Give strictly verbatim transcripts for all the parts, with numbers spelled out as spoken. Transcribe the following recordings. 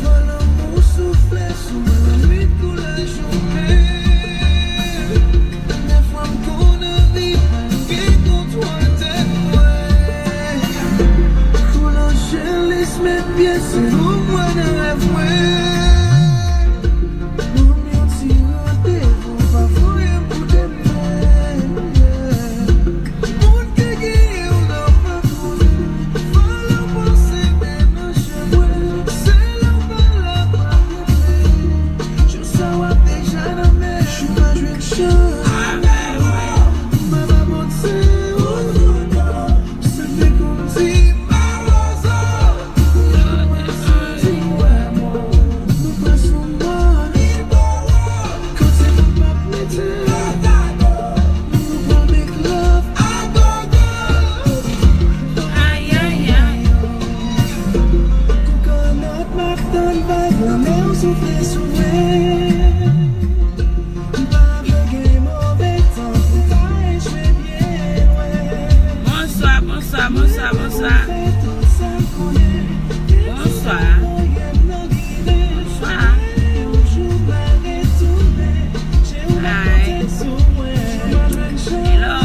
Fò lanmou soufle sou mwen lannwit kou lajounen. Dèfwa m konn anvi pale kontwòl tèt mwen. Kou lanjelis met pye sou mwen nan rèv mwen. Ban m yon ti randevou, pa voye m pou demen. Moun ki genyen w nan pa konnen. Fò lè w panse men nan chen mwen. Se lè w pa la m ap regle. Jou sa w ap deja nan men. Jou pa jwenn chans. M ap abandone w. Sa k te konn di mawozo. Bonswa, bonswa, bonswa, bonswa. Bonswa. Bonswa. Hi. Hello.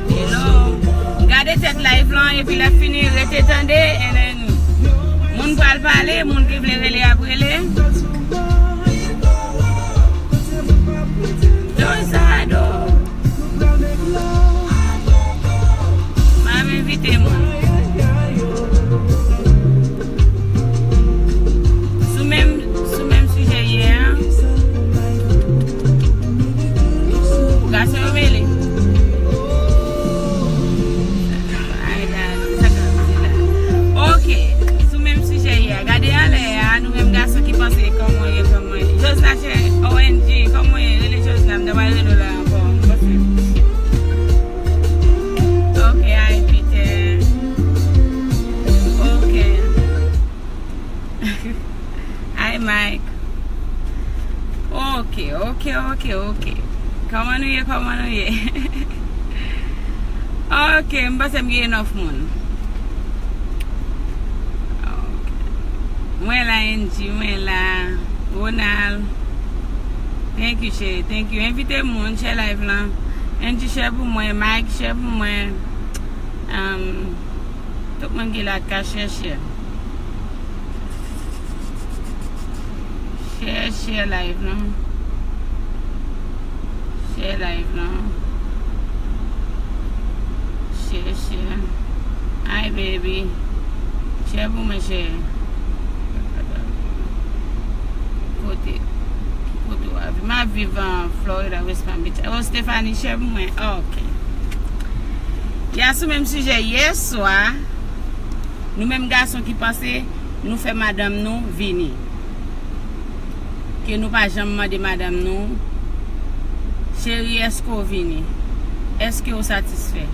Hello. Gade tèt live lan, epi lè fini, rete tande, and then moun pral pale, moun ki vle rele ap rele. Dozado. M ap envite moun. Sou menm, sou menm sijè yè a. Gason yo mele. Ay, dam, sa k ap di la? Ok, sou menm sijè yè a. Gade anlè a, nou menm gason ki panse kòman w ye, kòman w ye. Josna chè, O N G, kòman w ye? Rele Josna, m ta pral rele w la ankò. M panse. Ok, ay, Peter. Ok. Ay, Mike. Ok, ok, ok, ok. Kòman nou ye, kòman nou ye? Ok, m panse m gen enough moun. Ok. Mwen la, Angie, mwen la. Ronald. Thank you, cheri. Thank you. Envite moun, share live lan. Angie, share pou mwen. Mike, share pou mwen. Um, Tout moun ki la ka share, share. Share, share live lan. Share live lan. Share, share. Hi, baby. Share pou mwen, share. Kote, ki kote w ap viv? M ap viv an Florida, West Palm Beach. Oh, Stephanie, share pou mwen. Ok. Ya, sou menm sijè, yè swa, nou menm gason ki panse nou fè madanm nou vini. Ke nou pa janm mande madanm nou, cheri, èske w vini? Èske w satisfè?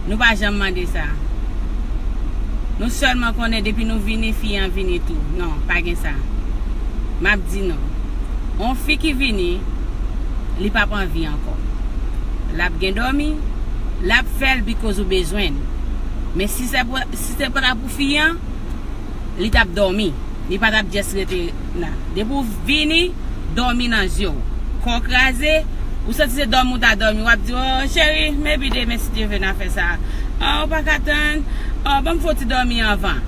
Nou pa janm mande sa. Nou sèlman konnen depi nou vini, fi an vini tou. Non, pa gen sa. M ap di non. On fi ki vini, li p ap anvi ankò. L ap gen dòmi, l ap fè l because ou bezwen l. Men si se pou, si se pa ta pou fi an, li t ap dòmi. Li pa t ap just rete la. Depi w vini, dòmi nan zye w. Kò w kraze, ou santi se dòmi w ta dòmi. W ap di, "Oh, cheri, maybe demen si Dye vle n a fè sa. Oh, ou pa ka tann. Oh, ban m fè w ti dòmi anvan."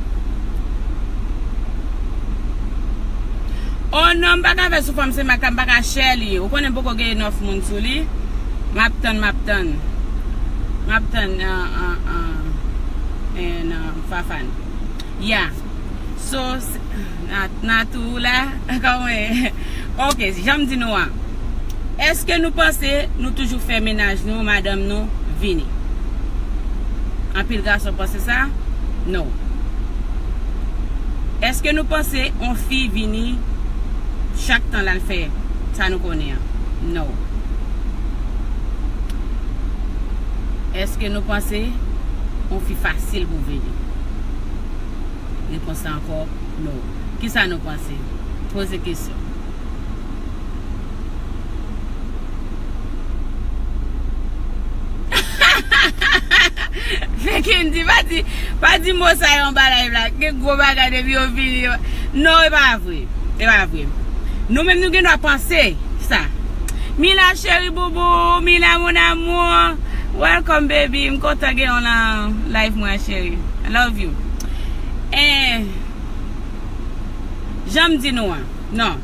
Oh non, m pa ka fè sou fanm se Mike la, m pa ka share li. Ou konnen poko gen enough moun sou li. M ap tann, m ap tann. M ap tann, an, an, an, an, Fafan. Ya. So, s-, na, na tou la, kòman? Ok, jan m di nou an. Èske nou panse nou toujou fè mennaj nou, madanm nou, vini? Anpil gason panse sa? No. Èske nou panse on fi vini chak tan l al fè sa nou konnen an? No. Èske nou panse on fi fasil pou vini? Repons la ankò, no. Kisa nou panse? Poze kesyon. Kendy, pa di, pa di mo sa yo anba live la. Gen gwo bagay depi yo vini. Non, e pa vre. E pa vre. Nou menm nou gen dwa panse sa. Mila cheri boubou, Mila mon amour. Welcome baby. M kontan gen w nan live mwen cheri. I love you. Eh, jan m di nou an. Non.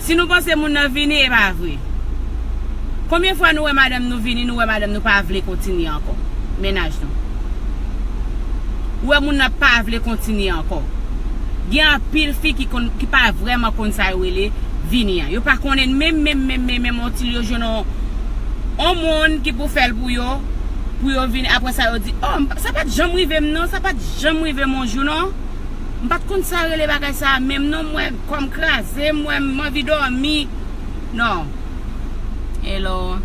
Si nou panse moun nan vini, e pa vre. Konbyen fwa nou wè madanm nou vini, nou wè madanm nou pa vle kontinye ankò mennaj nou? Ou wè moun nan pa vle kontinye ankò. Gen anpil fi ki konn, ki pa vrèman konn sa yo rele vini an. Yo pa konnen menm, menm, menm, menm, menm, ontil yo jwenn on, on moun ki pou fè l pou yo, pou yo vini. Apre sa, yo di, oh, m pa, sa pa t janm rive m non, sa pa t janm rive m on jou non. M pa t konn sa rele bagay sa a menm non, m wè kò m kraze, m wè m anvi dòmi. Non. Hello.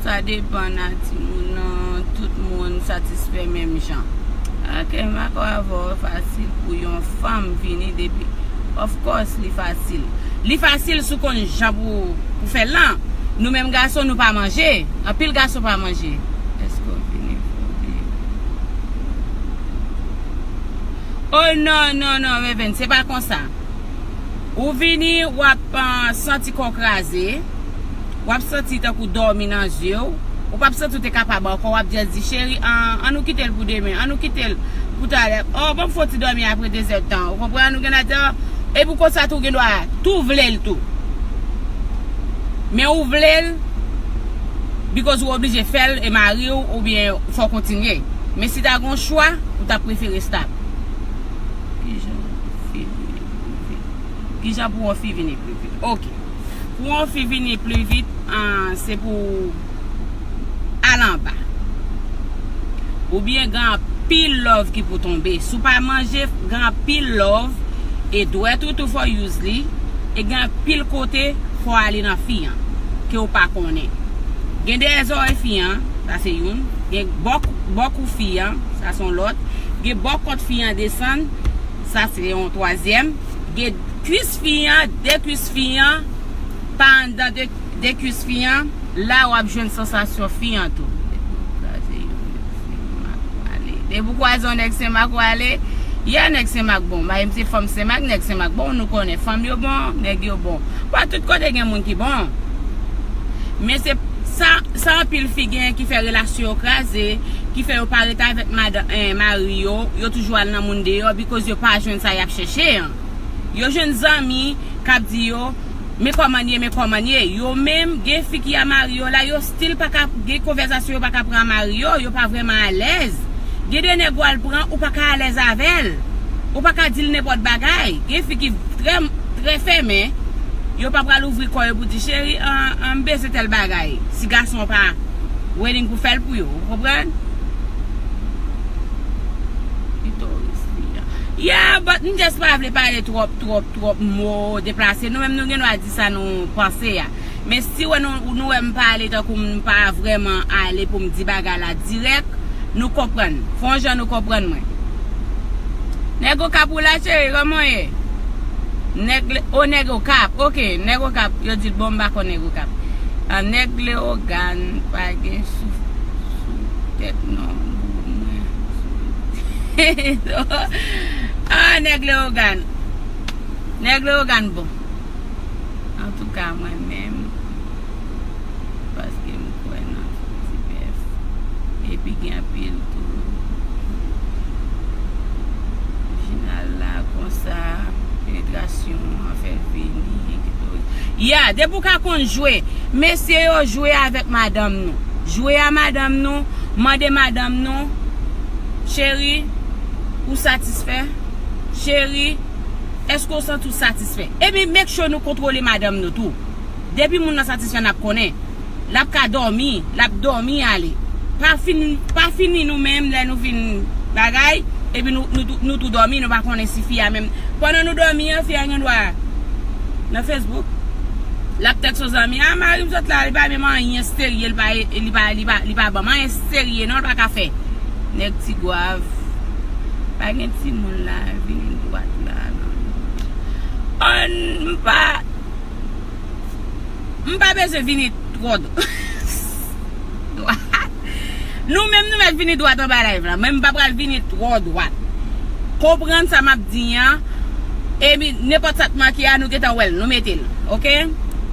Sa depann a timoun nan, tout moun satisfè menm jan. Ok, m dakò avè w, fasil pou yon fanm vini depi. Of course, li fasil. Li fasil si w konn jan pou, pou fè l lan. Nou menm gason, nou pa manje. Anpil gason pa manje. Èske w vini pou di? Oh non, non, non, Reven, se pa konsa. Ou vini, w ap, ah, santi kò w kraze, w ap santi tankou dòmi nan zye w, ou p ap santi w te kapab ankò, w ap just di, cheri, an, an nou kite l pou demen, an nou kite l pou talè, oh, ban m fè yon ti dòmi apre dezèdtan, ou konprann, ou gen lè di, epi w konsa tou, ou gen dwa tou vle l tou. Men ou vle l, because ou oblije fè l, e mari w, oubyen fò w kontinye. Men si ta gen yon chwa, ou t ap prefere stop. Kijan fi vini pli vit? Kijan pou yon fi vini pli vit? Ok. Pou yon fi vini pli vit, ah, se pou al anba. Oubyen gen anpil love ki pou tonbe. Si w pa manje, gen anpil love. E dwèt ou tou fò use li. E gen anpil kote fò ale nan fi an. Ke w pa konnen. Gen dèyè zòrèy fi an, sa se youn. Gen bò, bò kou fi an, sa se yon lòt. Gen bò kont fi an desann, sa se yon twazyèm. Gen kwis fi an, de kwis fi an, pa anndan de, de kwis fi an, la w ap jwenn sansasyon fi an tou. Depi w kwaze yon nèg Senmak w ale. Depi w kwaze yon nèg Senmak w ale. Yeah, nèg Senmak bon. Bay m se fanm Senmak, nèg Senmak bon, nou konnen fanm yo bon, nèg yo bon. Pa tout kote gen moun ki bon. Men se sa, sa anpil fi gen ki fè relasyon yo kraze, ki fè yo pa ret avèk madan, eh, mari yo, yo toujou al nan moun deyò, because yo pa jwenn sa y ap chèche an. Yo jwenn zanmi k ap di yo, men kòman n ye, men kòman n ye. Yo menm, gen fi ki a mari yo la, yo still pa ka, gen konvèsasyon yo pa ka pran a mari yo, yo pa vrèman alèz. Gen de nèg w al pran, ou pa ka alèz avè l. Ou pa ka di l nenpòt bagay. Gen fi ki trè, trè fèmen, yo pa pral ouvri kò yo pou di, cheri, an, an, m bezwen tèl bagay. Si gason an pa willing pou fè l pou yo, ou konprann? Pito risk li an. Yeah, but m just pa vle pale twòp, twòp, twòp mo deplase. Nou menm nou gen dwa di sa nou panse a. Men si wè nou, nou wè m pale tankou m pa vrèman ale pou m di bagay la dirèk, nou konprann. Fè yon jan nou konprann mwen. Nèg Okap ou la, cheri, kòman w ye? Nèg le, o, nèg Okap, ok, nèg Okap, yo di l bon, m pa konn nèg Okap. Ah, nèg Leyogàn pa gen sou, sou tèt non, boo mwen. Ah, nèg Leyogàn. Nèg Leyogàn bon. Antouka, mwen menm, paske m kwè nan fò ti bèf. Epi gen anpil tou. Final la, konsa, penetrasyon an fè l vini, enkyete w. Ya, depi w ka konn jwe, mesye yo jwe avèk madanm nou. Jwe a madanm nou, mande madanm nou, cheri, ou satisfè? Cheri, èske w santi w satisfè? Epi make sure nou kontwole madanm nou tou. Depi moun nan satisfè, n ap konnen. L ap ka dòmi, l ap dòmi ale. Pa fin, pa fini nou menm lè nou fin bagay, epi nou, nou, tou- nou tou dòmi, nou pa konnen si fi a menm. Pandan nou dòmi an, fi a gen dwa nan Facebook. L ap tèks yon zanmi, a mari m sot la, li pa menm anyen serye, li pa, li pa, li pa, li pa ban m anyen serye non, li pa ka fè. Nèg Tigwav, pa gen timoun la, vini dwat la non. An, m pa, m pa bezwen vini twò dwat. Nou menm nou mèt vini dwat anba live la, men m pa pral vini twò dwat. Konprann sa m ap di an. Epi nenpòt sa k manke a, nou gentan wè l, nou mete l. Oke?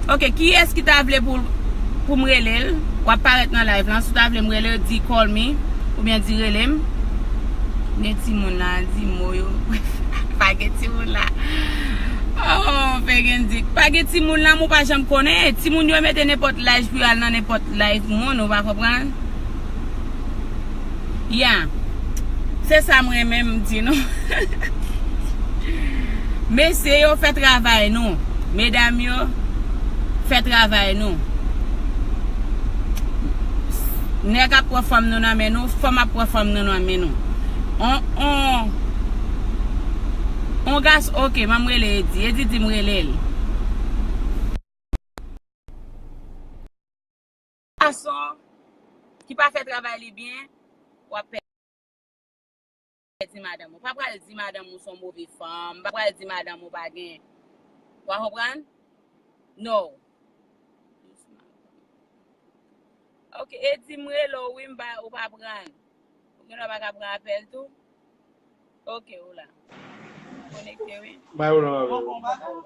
Oke, kiyès ki ta vle pou, pou m rele l? W ap parèt nan live lan. Si w ta vle m rele l, di call me, oubyen di rele m. Men timoun la, di mo yo. Pa gen timoun la. Oh, Fegin di, pa gen timoun la, men w pa janm konnen. Timoun yo mete nenpòt laj pou yo al nan nenpòt live moun, ou pa konprann? Ya. Se sa m renmen m di nou. Mesye yo, fè travay nou. Medam yo, fè travay nou. Nèg ap pran fanm nou nan men nou, fanm ap pran fanm nou nan men nou. On, on, on gas, oke, ban m rele Edi. Edi di m rele l. Gason ki pa fè travay li byen, w ap pèdi madanm ou. Pa pral di madanm ou se yon move fanm, pa pral di madanm ou pa gen. W a konprann? No. Ok, Edi, m rele w, wi, m pa, ou pa pran. Ou gen lè pa ka pran apèl tou? Ok, ou la. Konekte, wi. Bay ou la, bay ou.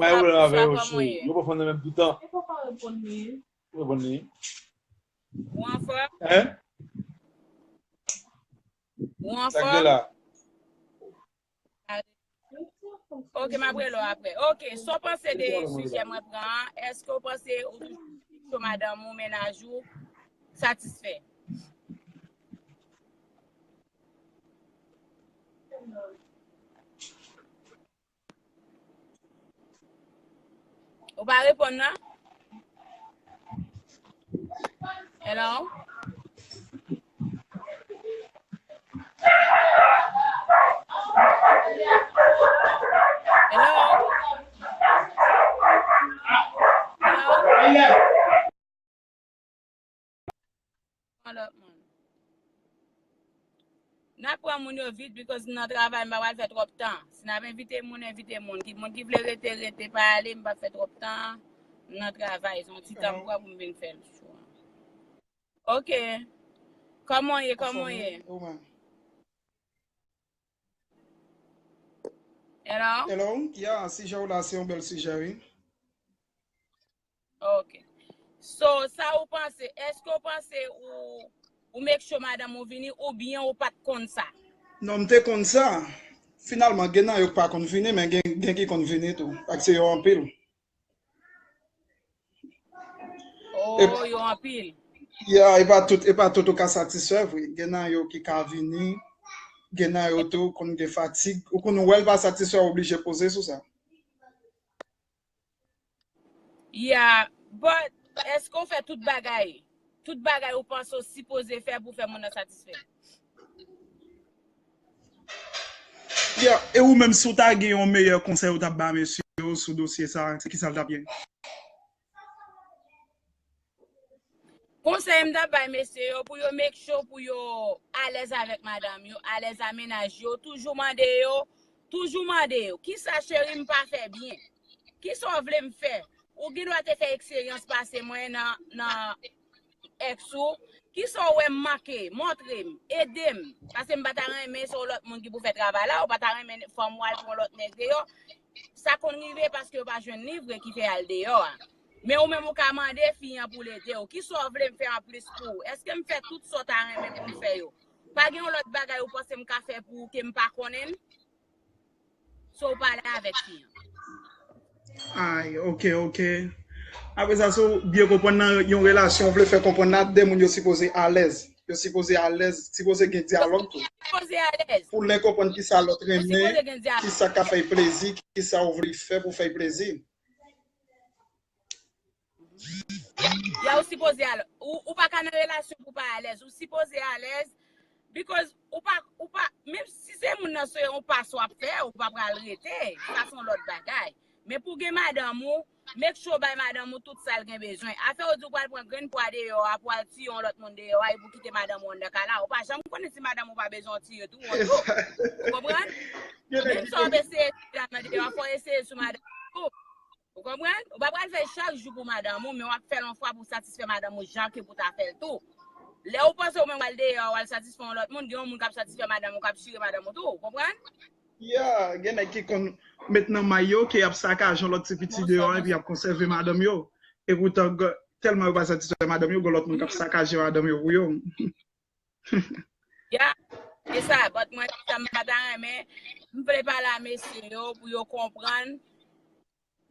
Bay ou la, bay ou, cheri. Yo pa fann nan menm toutan. Reponn li. Ou anfòm? Hein? Ou anfòm? Sa k gen la? Ok, m ap rele w apre. Ok, sa w panse de sijè mwen pran an? Èske w panse ou toujou cho madanm ou, mennaj ou satisfè? Ou pa reponn non? Hello? Hello? Hello? Yon lòt moun. N ap pran moun yo vit, because m nan travay, m pa pral fè twòp tan. Si n ap envite moun, envite moun. Ki moun ki vle rete, rete, pa ale, m p ap fè twòp tan. M nan travay, se yon ti tan m pran pou m vin fè l show an. Ok. Kòman w ye, kòman w ye? Hello? Hello? Yeah, sijè w la, se yon bèl sijè, wi. Ok. So, sa ou panse? Èske ou panse ou, ou make sure madanm ou vini oubyen ou pa t konn sa? Non, m te konn sa. Finalman, gen nan yo k pa konn vini, men gen, gen ki konn vini tou. Paske yo anpil. Oh, yo anpil. Ya, e pa tout, e pa tout ou ka satisfè vre. Gen nan yo ki ka vini, gen nan yo tou konn gen fatig. Ou konn wè l pa satisfè, ou oblije poze sou sa. Yeah, but èske w fè tout bagay? Tout bagay ou panse w sipoze fè pou fè moun nan satisfè? Yeah, e ou menm, si w ta gen yon meyè konsèy ou t ap ba mesye yo sou dosye sa, se kisa l t ap ye? Konsèy m t ap bay mesye yo, pou yo make sure pou yo alèz avèk madanm yo, alèz a mennaj yo, toujou mande yo, toujou mande yo, kisa cheri m pa fè byen? Kisa w vle m fè? Ou gen dwa te fè eksperyans pase mwen nan, nan ex ou. Kisa w wè m manke? Montre m, ede m. Paske m pa ta renmen se yon lòt moun ki pou fè travay la, ou pa ta renmen fanm ou al pou yon lòt nèg deyò. Sa konn rive paske yo pa jwenn li vre ki fè y al deyò a. Men ou menm ou ka mande fi an pou l ede w. Kisa w vle m fè anplis pou ou? Èske m fè tout sa w ta renmen pou m fè yo? Pa gen yon lòt bagay ou panse m ka fè pou ou ke m pa konnen l? So w pale avèk fi an. Ay, ok, ok. Apre sa, si w byen konprann nan yon relasyon, w vle fè konprann la, de moun yo sipoze alèz. Yo sipoze alèz, sipoze gen dyalòg tou. Sipoze alèz. Pou l konprann kisa lòt renmen, kisa ka fè l plezi, kisa w vle fè pou fè l plezi. Ya, ou sipoze alèz. Ou, ou pa ka nan relasyon pou pa alèz. Ou sipoze alèz. Because ou pa, ou pa, menm si se moun nan se yon pas w ap fè, ou pa pral rete. Sa se yon lòt bagay. Men pou gen madanm ou, make sure w bay madanm ou tout sa l gen bezwen. Afè w di w pral pran grenn pwa deyò a, pou al tiye yon lòt moun deyò a, epi w kite madanm ou anndan kay la. Ou pa janm konnen si madanm ou pa bezwen w tiye tou, yon jou. Ou konprann? Menm sa w ap eseye sou madanm nan deyò a, fò w eseye sou madanm ou tou. Ou konprann? Ou pa pral fè l chak jou pou madanm ou, men w ap fè l yon fwa pou satisfè madanm ou jan ke pou ta fè l tou. Lè ou panse ou menm w al deyò, w al satisfè yon lòt moun, gen yon moun k ap satisfè madanm ou, k ap chire madanm ou tou, ou konprann? Ya, gen nèg ki konn met nan may yo ke y ap sakaje yon lòt ti piti deyò an epi y ap konsève madanm yo. Epoutan, tèlman yo pa satisfè madanm yo, gen lòt moun k ap sakaje madanm yo pou yo. Ya, e sa, but mwen, sa m pa ta renmen, m vle pale a mesye yo pou yo konprann.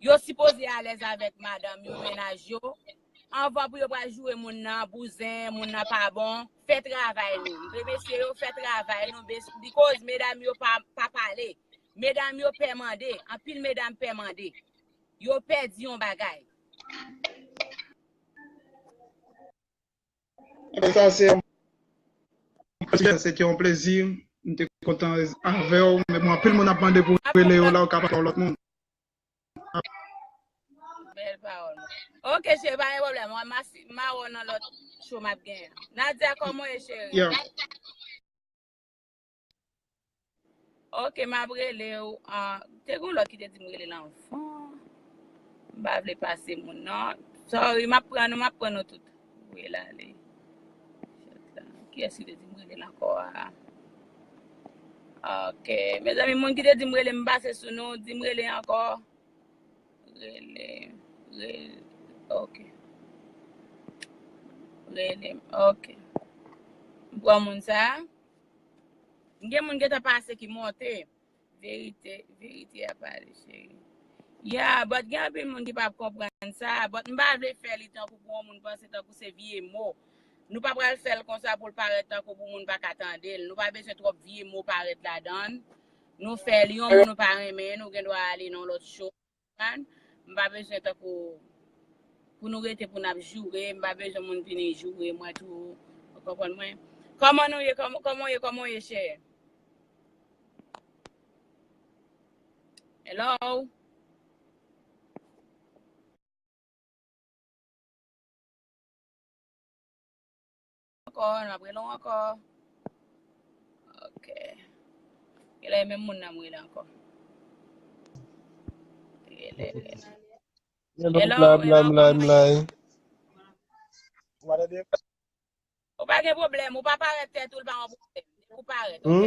Yo sipoze alèz avèk madanm yo, mennaj yo. Anvan pou yo pral joure moun nan, bouzen, moun nan pa bon, fè travay nou. M vle mesye yo fè travay nou, because medam yo pa, pa pale. Medam yo pè mande, anpil medam pè mande. Yo pè di yon bagay. Sa se se te yon plezi. M te kontan avè w, men bon, anpil moun ap mande pou rele yo la, ou ka pale yon lòt moun. Bèl pawòl. Ok, cheri, pa gen pwoblèm. M a wè w nan lòt show m ap genyen. Nadia, kòman w ye, cheri? Ok, m ap rele w. Ah, te gen lòt ki te di m rele l anvan. M pa vle pase moun nan. Sorry, m ap pran nou, m ap pran nou tout. Wi, l ale. Kiyès ki te di m rele l ankò a? Ok. Mezanmi, moun ki te di m rele, m pase sou nou, di m rele ankò. Rele, rele, ok. Rele, ok. M pran moun sa. M gen moun gentan pase ki monte. Verite, verite a pale, cheri. Ya, but gen anpil moun ki p ap konprann sa, but m pa vle fè li tankou pou yon moun panse tankou se vye mo. Nou pa pral fè l konsa pou l parèt tankou pou moun pa ka tande l. Nou pa bezwen twòp vye mo parèt ladan l. Nou fè l, yon moun nou pa renmen, nou gen dwa ale nan lòt show. M pa bezwen tankou pou nou rete pou n ap joure, m pa bezwen moun vini joure mwen tou, ou konprann mwen? Kòman nou ye, kòman, kòman w ye, kòman w ye, chè? Hello? Ankò, n ap rele w ankò. Ok. Genlè e menm moun nan m rele ankò. Rele, rele. Hello, hello. Ou pa gen pwoblèm, ou pa parèt tèt ou, li pa yon pwoblèm. Ou parèt, ok?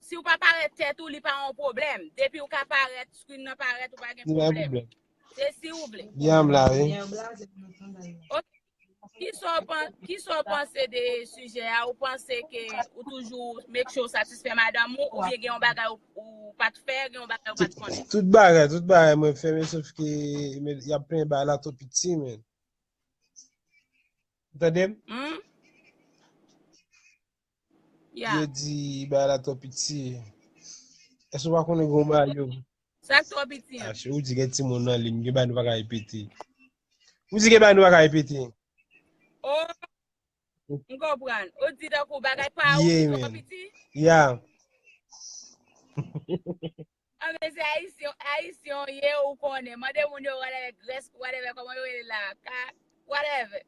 Si w pa parèt tèt ou, li pa yon pwoblèm. Depi w ka parèt, screen nan parèt, ou pa gen pwoblèm. Se si w vle. Ya, m la, wi. Ok. Kisa w pan-, kisa w panse de sijè a? Ou panse ke ou toujou make sure w satisfè madanm ou, oubyen gen yon bagay ou, ou pa t fè, gen yon bagay ou pa t konnen? Tout bagay, tout bagay mwen fè, men sof ke men, y ap plenyen bagay la twò piti, men. Ou tande m? Hmm? Yo di bagay la twò piti. Èske w pa konnen gen yon bagay yo? Sa k twò piti an? Ache, ou di gen timoun nan liy, gen bagay nou pa ka repete. Ou di gen bagay nou pa ka repete. Oh, m konprann. Ou di tankou bagay pa ou ki twò piti? Yeah. Anben se Ayisyen, Ayisyen w ye, ou konnen. Mande moun yo whatever, Grès, whatever, kòman yo rele la, ka, whatever.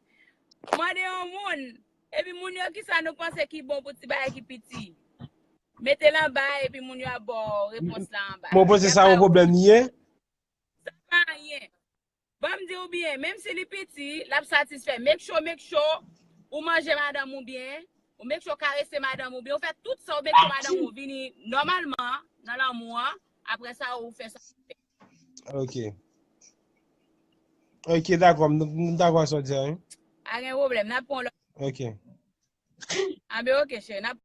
Mande yon moun, epi moun yo kisa nou panse ki bon pou ti bagay ki piti. Mete l anba, epi moun yo ap ba w repons la anba. Mwen panse sa yon pwoblèm li ye. Sa pa anyen. Ban m di w byen, menm si li piti, l ap satisfè. Make sure, make sure ou manje madanm ou byen, ou make sure w karese madanm ou byen, ou fè tout sa, ou make sure madanm ou vini nòmalman nan lanmou an, apre sa ou fè sa. Ok. Ok, dakò, m dakò sa w di a, wi. Pa gen pwoblèm, n ap pran yon lòt. Ok. Anben ok, cheri, n ap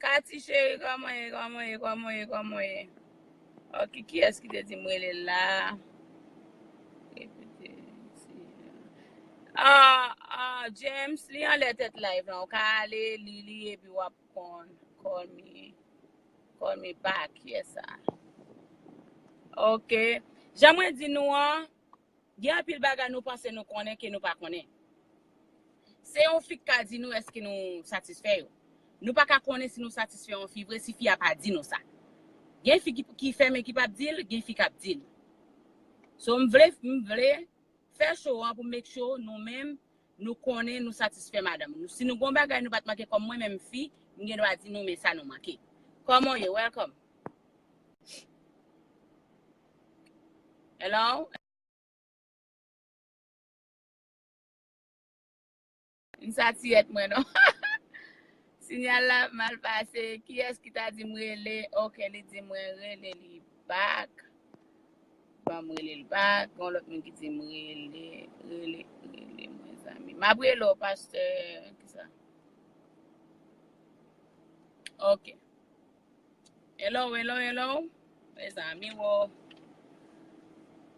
Kati cheri, kòman ye, kòman ye, kòman ye, kòman ye? Ok, kiyès ki te di m rele l la? Repete, si. Ah, ah, James, li anlè tèt live lan. Ou ka ale, li li, epi w ap konn. Call me, call me back, yes, sir. Ok. Jan mwen di nou an, Gen anpil bagay nou panse nou konnen ke nou pa konnen. Se yon fi k ka di nou èske nou satisfè yo. Nou pa ka konnen si nou satisfè yon fi vre si fi a pa di nou sa. Gen fi ki, ki fèmen ki p ap di l, gen fi k ap di l. So m vle, m vle fè show an pou make sure nou menm nou konnen nou satisfè madanm nou. Si nou gon bagay nou pa t manke kòm mwen menm fi, m gen dwa di nou men sa nou manke. Kòman w ye? Welcome. Hello? N sa tirèt mwen non. Sinyal la mal pase. Kiyès ki ta di m rele? Ok, li di mwen rele li back. Ban m rele l back. Gon lòt moun ki di m rele, rele, rele mwen zanmi. M ap rele w, pastè, kisa? Ok. Hello, hello, hello. Mezanmi, wo.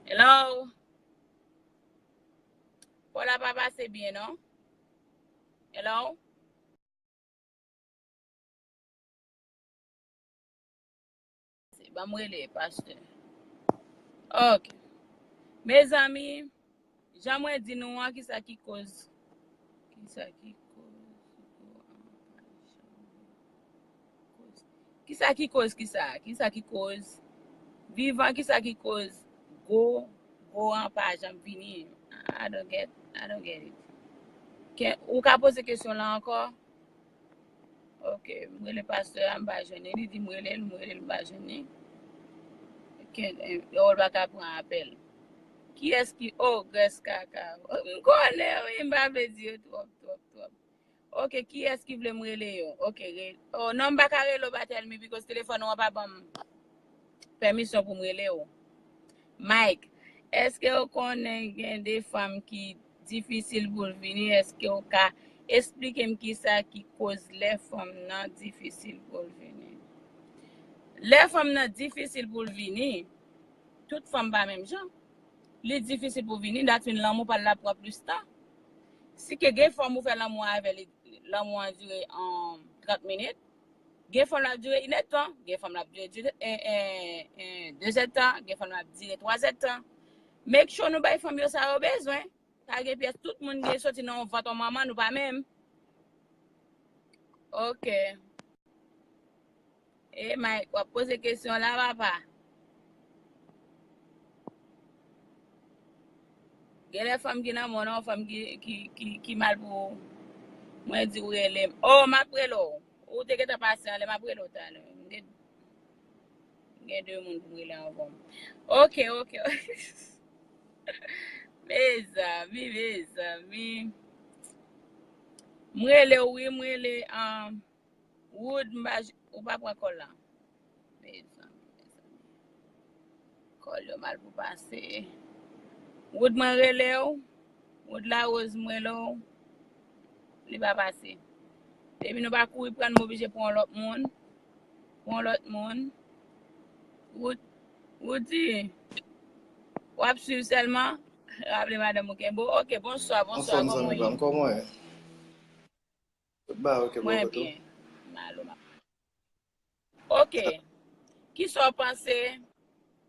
Hello. Kò la pa pase byen, non? Hello? Ban m rele pastè. Ok. Mezanmi, jan mwen di nou an, kisa ki koz? Kisa ki koz? Kisa ki koz kisa? Kisa ki koz? Vivan, kisa ki koz? Go, go an pa janm vini. I don't get, I don't get it. Ke, ou ka poze kesyon la ankò? Ok, m rele pastè a, m pa jwenn li. Li di m rele l, m rele l, m pa jwenn li. Ke, eh, yo, l pa ka pran apèl. Kiyès ki, oh, grès kaka. M konnen, wi, m pa vle di yo twòp, twòp, twòp. Ok, kiyès ki vle m rele yo? Ok, re, oh, non, m pa ka rele w, pa tèl mi, because telefòn ou an pa ban m pèmisyon pou m rele w. Mike, èske w konnen gen de fanm ki difisil pou l vini? Èske w ka esplike m kisa ki koz lè fanm nan difisil pou l vini? Lè fanm nan difisil pou l vini, tout fanm pa menm jan. Li difisil pou vini, dat vin lanmou pa l la pran plis tan. Si ke gen fanm ou fè lanmou avè li, lanmou an dire, um, trant minit, gen fanm l ap dire inèdtan, gen fanm l ap dire, dire, eh, eh, eh, dezèdtan, gen fanm l ap dire twazèdtan. Make sure nou bay fanm yo sa yo bezwen. Pa gen pyès, tout moun gen soti nan yon vant yon manman, nou pa menm. Ok. E Mike, w ap poze kesyon la, papa. Genlè fanm ki nan mòn, yon fanm ki, ki, ki, ki mal pou ou. Mwen di w rele m. Oh, m ap rele w. Ou te gentan pase anlè, m ap rele w talè. M gen, m gen de moun pou m rele anvan w. Ok, ok. Mezanmi, mezanmi. M rele w, wi, m rele, um, Wood, m pa j-, ou pa pran kòl la. Mezanmi, mezanmi. Kòl yo mal pou pase. Wood, mwen rele w. Wood Larose, m rele w. Li pa pase. Depi nou pa kouri pran, m oblije pran yon lòt moun. Pran yon lòt moun. Wood, Woody, w ap swiv sèlman. Raple madanm ou kenbe w. Ok, bonswa, bonswa, kòman w ye? Anfòm, zanmi pa m, kòman w ye? Ba, ok, mwen byen. Malo, ma. Ok. Kisa w panse?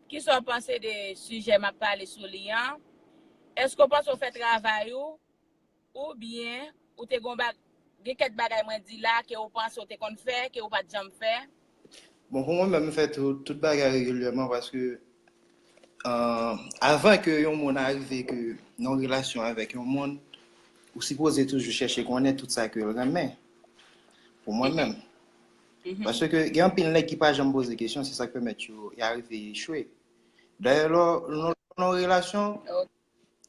Kisa w panse de sijè m ap pale sou li an? Èske w panse w fè travay ou? Oubyen, ou te gon bag-, gen kèk bagay mwen di la ke w panse w te konn fè, ke w pa t janm fè? Bon, pou mwen menm, m fè tout, tout bagay regilyèman paske, euh, avan ke yon moun arive ke nan yon relasyon avèk yon moun, ou sipoze toujou chèche konnen tout sa ke l renmen. Pou mwen menm. Paske gen anpil nèg ki pa janm poze kesyon, se sa k pèmèt yo, y arive echwe. Dayè, lè w, lè w nan yon relasyon,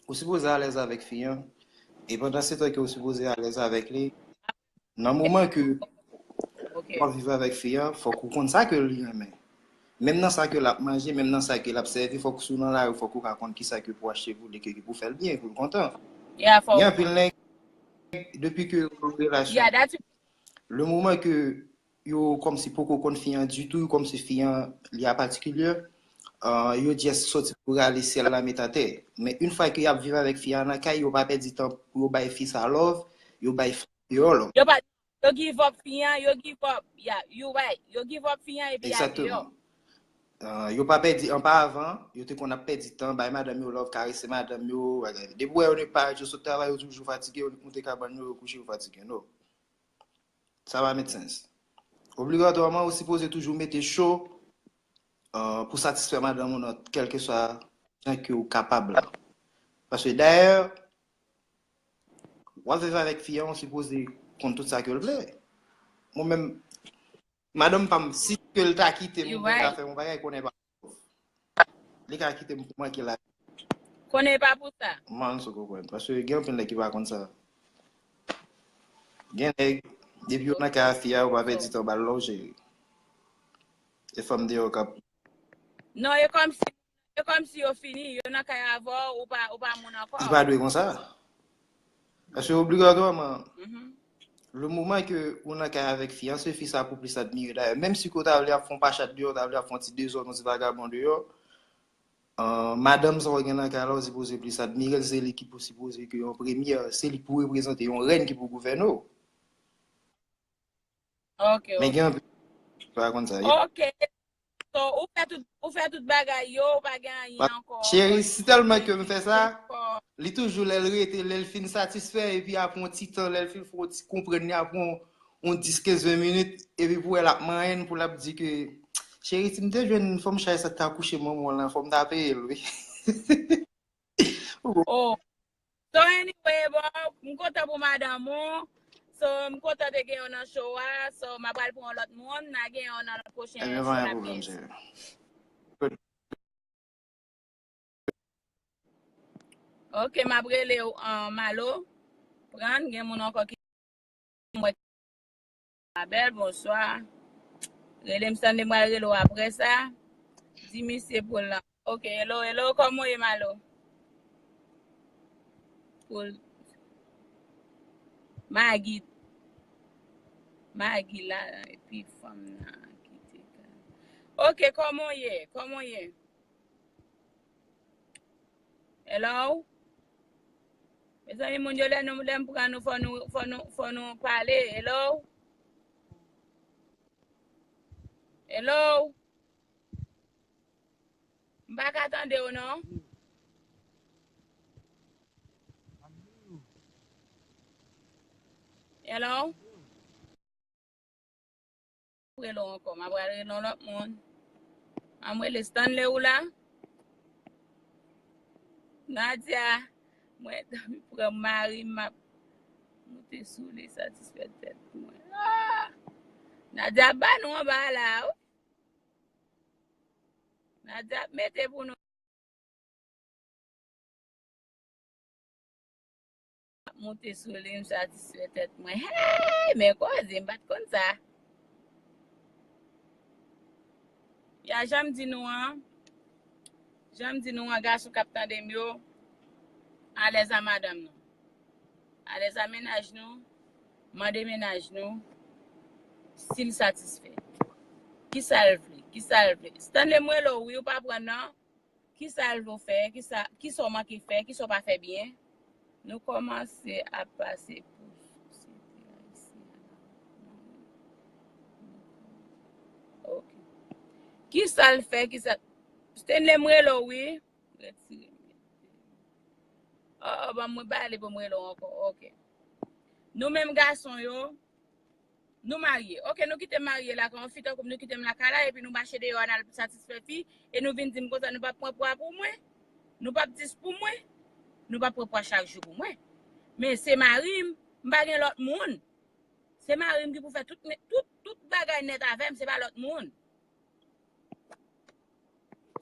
ou sipoze alèz avèk fi an. E pandan se tan ke ou sipoze alèz avèk li, nan moman ke w ap viv avèk fi an, fòk ou konn sa ke li renmen. Menm nan sa ke l ap manje, menm nan sa ke l ap sèvi, fòk si w nan lari, fòk ou ka konn kisa ke pou achte pou li, ke, ke pou fè l byen, pou l kontan. Gen anpil nèg, depi ke yon relasyon, le moman ke yo kòmsi poko konn fi an ditou, kòmsi fi an li a patikilye, euh, yo just soti pou rale syèl la met atè. Men yon fwa ke y ap viv avèk fi an nan kay, yo pa pèdi tan pou yo bay fi sa love, yo bay fi yo love. Yo pa, yo give up fi an, yo give up, yeah, you right. Yo give up fi an epi y al deyò. Exactement. Euh, yo pa pèdi, anpavan, yo te konn ap pèdi tan, bay madanm yo love, karese madanm yo, bagay. Depi w wè yo ne parèt, yo sot travay, yo toujou fatige, yo moute kabann yo, yo kouche, yo fatige, no. Sa pa make sense. Obligatwaman, ou sipoze toujou mete cho, euh, pou satisfè madanm ou nan kèlkeswa jan ke ou kapab la. Paske dayè, w ap viv avèk fi an, ou sipoze konn tout sa ke l vle. Mwen menm, madanm pa m, si ke l ta kite m, ou ta fè yon bagay, konnen pa Li ka kite m pou manke la. Konnen pa pou sa. Man, sou konprann. Paske gen anpil nèg ki pa konn sa. Gen nèg, depi yo nan kay a fi a, yo pa pèdi tan ba l non, cheri. E fanm deyò k ap Non, e kòmsi, e kòmsi yo fini, yo nan kay avè w, ou pa, ou pa moun ankò. Li pa dwe konsa. Paske obligatwaman, le moman ke ou nan kay avèk fi an, se fi sa pou plis admire. Dayè, menm si ke w ta vle ap fè yon pachat deyò, w ta vle ap fè yon ti dezòd, yon ti vagabon deyò, euh, madanm sa w gen nan kay la, ou sipoze plis admire l, se li ki pou sipoze ke yon premyè, se li pou reprezante yon rèn ki pou gouvène w. Ok, Men ok. Gen anpil ki pa konn sa. Ok. So, ou fè tout, ou fè tout bagay yo, ou pa gen anyen ankò. Cheri, si tèlman ke m fè sa, li toujou lè l rete, lè l fin satisfè, epi apre yon ti tan, lè l fin fè yon ti konprann li, apre yon, yon dis, kenz, ven minit, epi pou wè l ap manyen, pou l ap di ke, cheri, si m te jwenn fanm chay sa t ta kouche manman w lan, fò m ta peye l, wi. Oh. So anyway, bon, m kontan pou madanm ou. So, m kontan te gen yon nan show a. So, m ap pral pran yon lòt moun. N a gen yon nan pwochen show n ap gen. Ok, m ap rele w, uh, Malo. Pran, gen moun ankò ki mwen. Mabèl, bonswa. Rele m, Stanley, m pral rele w apre sa. Di misye pou l lan. Ok, hello, hello, kòman w ye, Malo? Pou l. Magi. Magi la, epi fanm nan ki te ka. Ok, kòman w ye? Kòman w ye? Hello? Mezanmi, moun yo, lè nou, lè m pran nou, fò nou, fò nou, fò nou pale. Hello? Hello? M pa ka tande w non. Hello? Rele w ankò, m ap rele yon lòt moun. An m rele Stanley ou la? Nadia, mwen pran mari m ap moute sou li, satisfè tèt mwen. Ah! Nadia ba nou anba la, wi. Nadia ap mete pou nou. Ap moute sou li, m satisfè tèt mwen. Hey, men koze, m pa t konn sa. Ya, jan m di nou an, jan m di nou an, gason k ap tande m yo, alèz a madanm nou. Alèz a mennaj nou, mande mennaj nou si l satisfè. Kisa l vle, kisa l vle. Stanley, m rele w, wi, ou pa pran non. Kisa l vle w fè, kisa, kisa w manke fè, kisa w pa fè byen. Nou kòmanse ap pase pou sosyete ayisyen an. Ok. Kisa l fè, kisa, Stanley, m rele w, wi. Retire m. Oh, oh, ban mwen pale pou m rele w ankò. Ok. Nou menm gason yo, nou marye. Ok, nou kite m marye la, kan yon fi tankou m, nou kite m lakay la, epi nou mache deyò a, n al satisfè fi, e nou vin di m konsa, nou p ap pran pwa pou mwen, nou p ap dis pou mwen, nou p ap pran pwa chak jou pou mwen. Men se mari m, m pa gen lòt moun. Se mari m ki pou fè tout, tout, tout bagay nèt avè m, se pa lòt moun.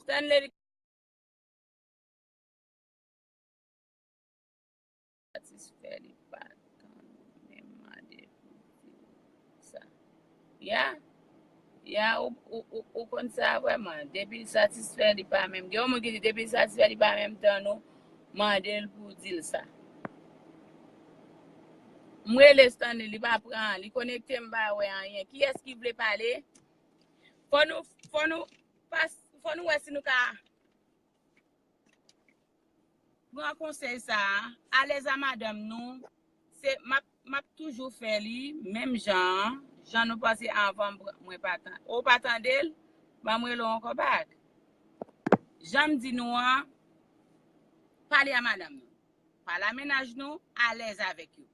Stanley, satisfè, li pa tann, men mande pou di sa. Ya, ya, ou, ou, ou, ou konn sa vrèman. Depi l satisfè, li pa menm. Gen yon moun ki di, depi l satisfè, li pa menm tann ou, mande l pou di l sa. M rele Stanley, li pa pran, li konekte, m pa wè anyen. Kiyès ki vle pale? Fò nou, fò nou, pas, fò nou wè si nou ka pran konsèy sa a, alèz a madanm nou, se, m ap, m ap toujou fè li, menm jan an, jan nou panse anvan, m pran, mwen pa tan-, ou pa tande l, ban m rele w ankò bak. Jan m di nou an, pale a madanm nou, pale a mennaj nou, alèz avèk yo.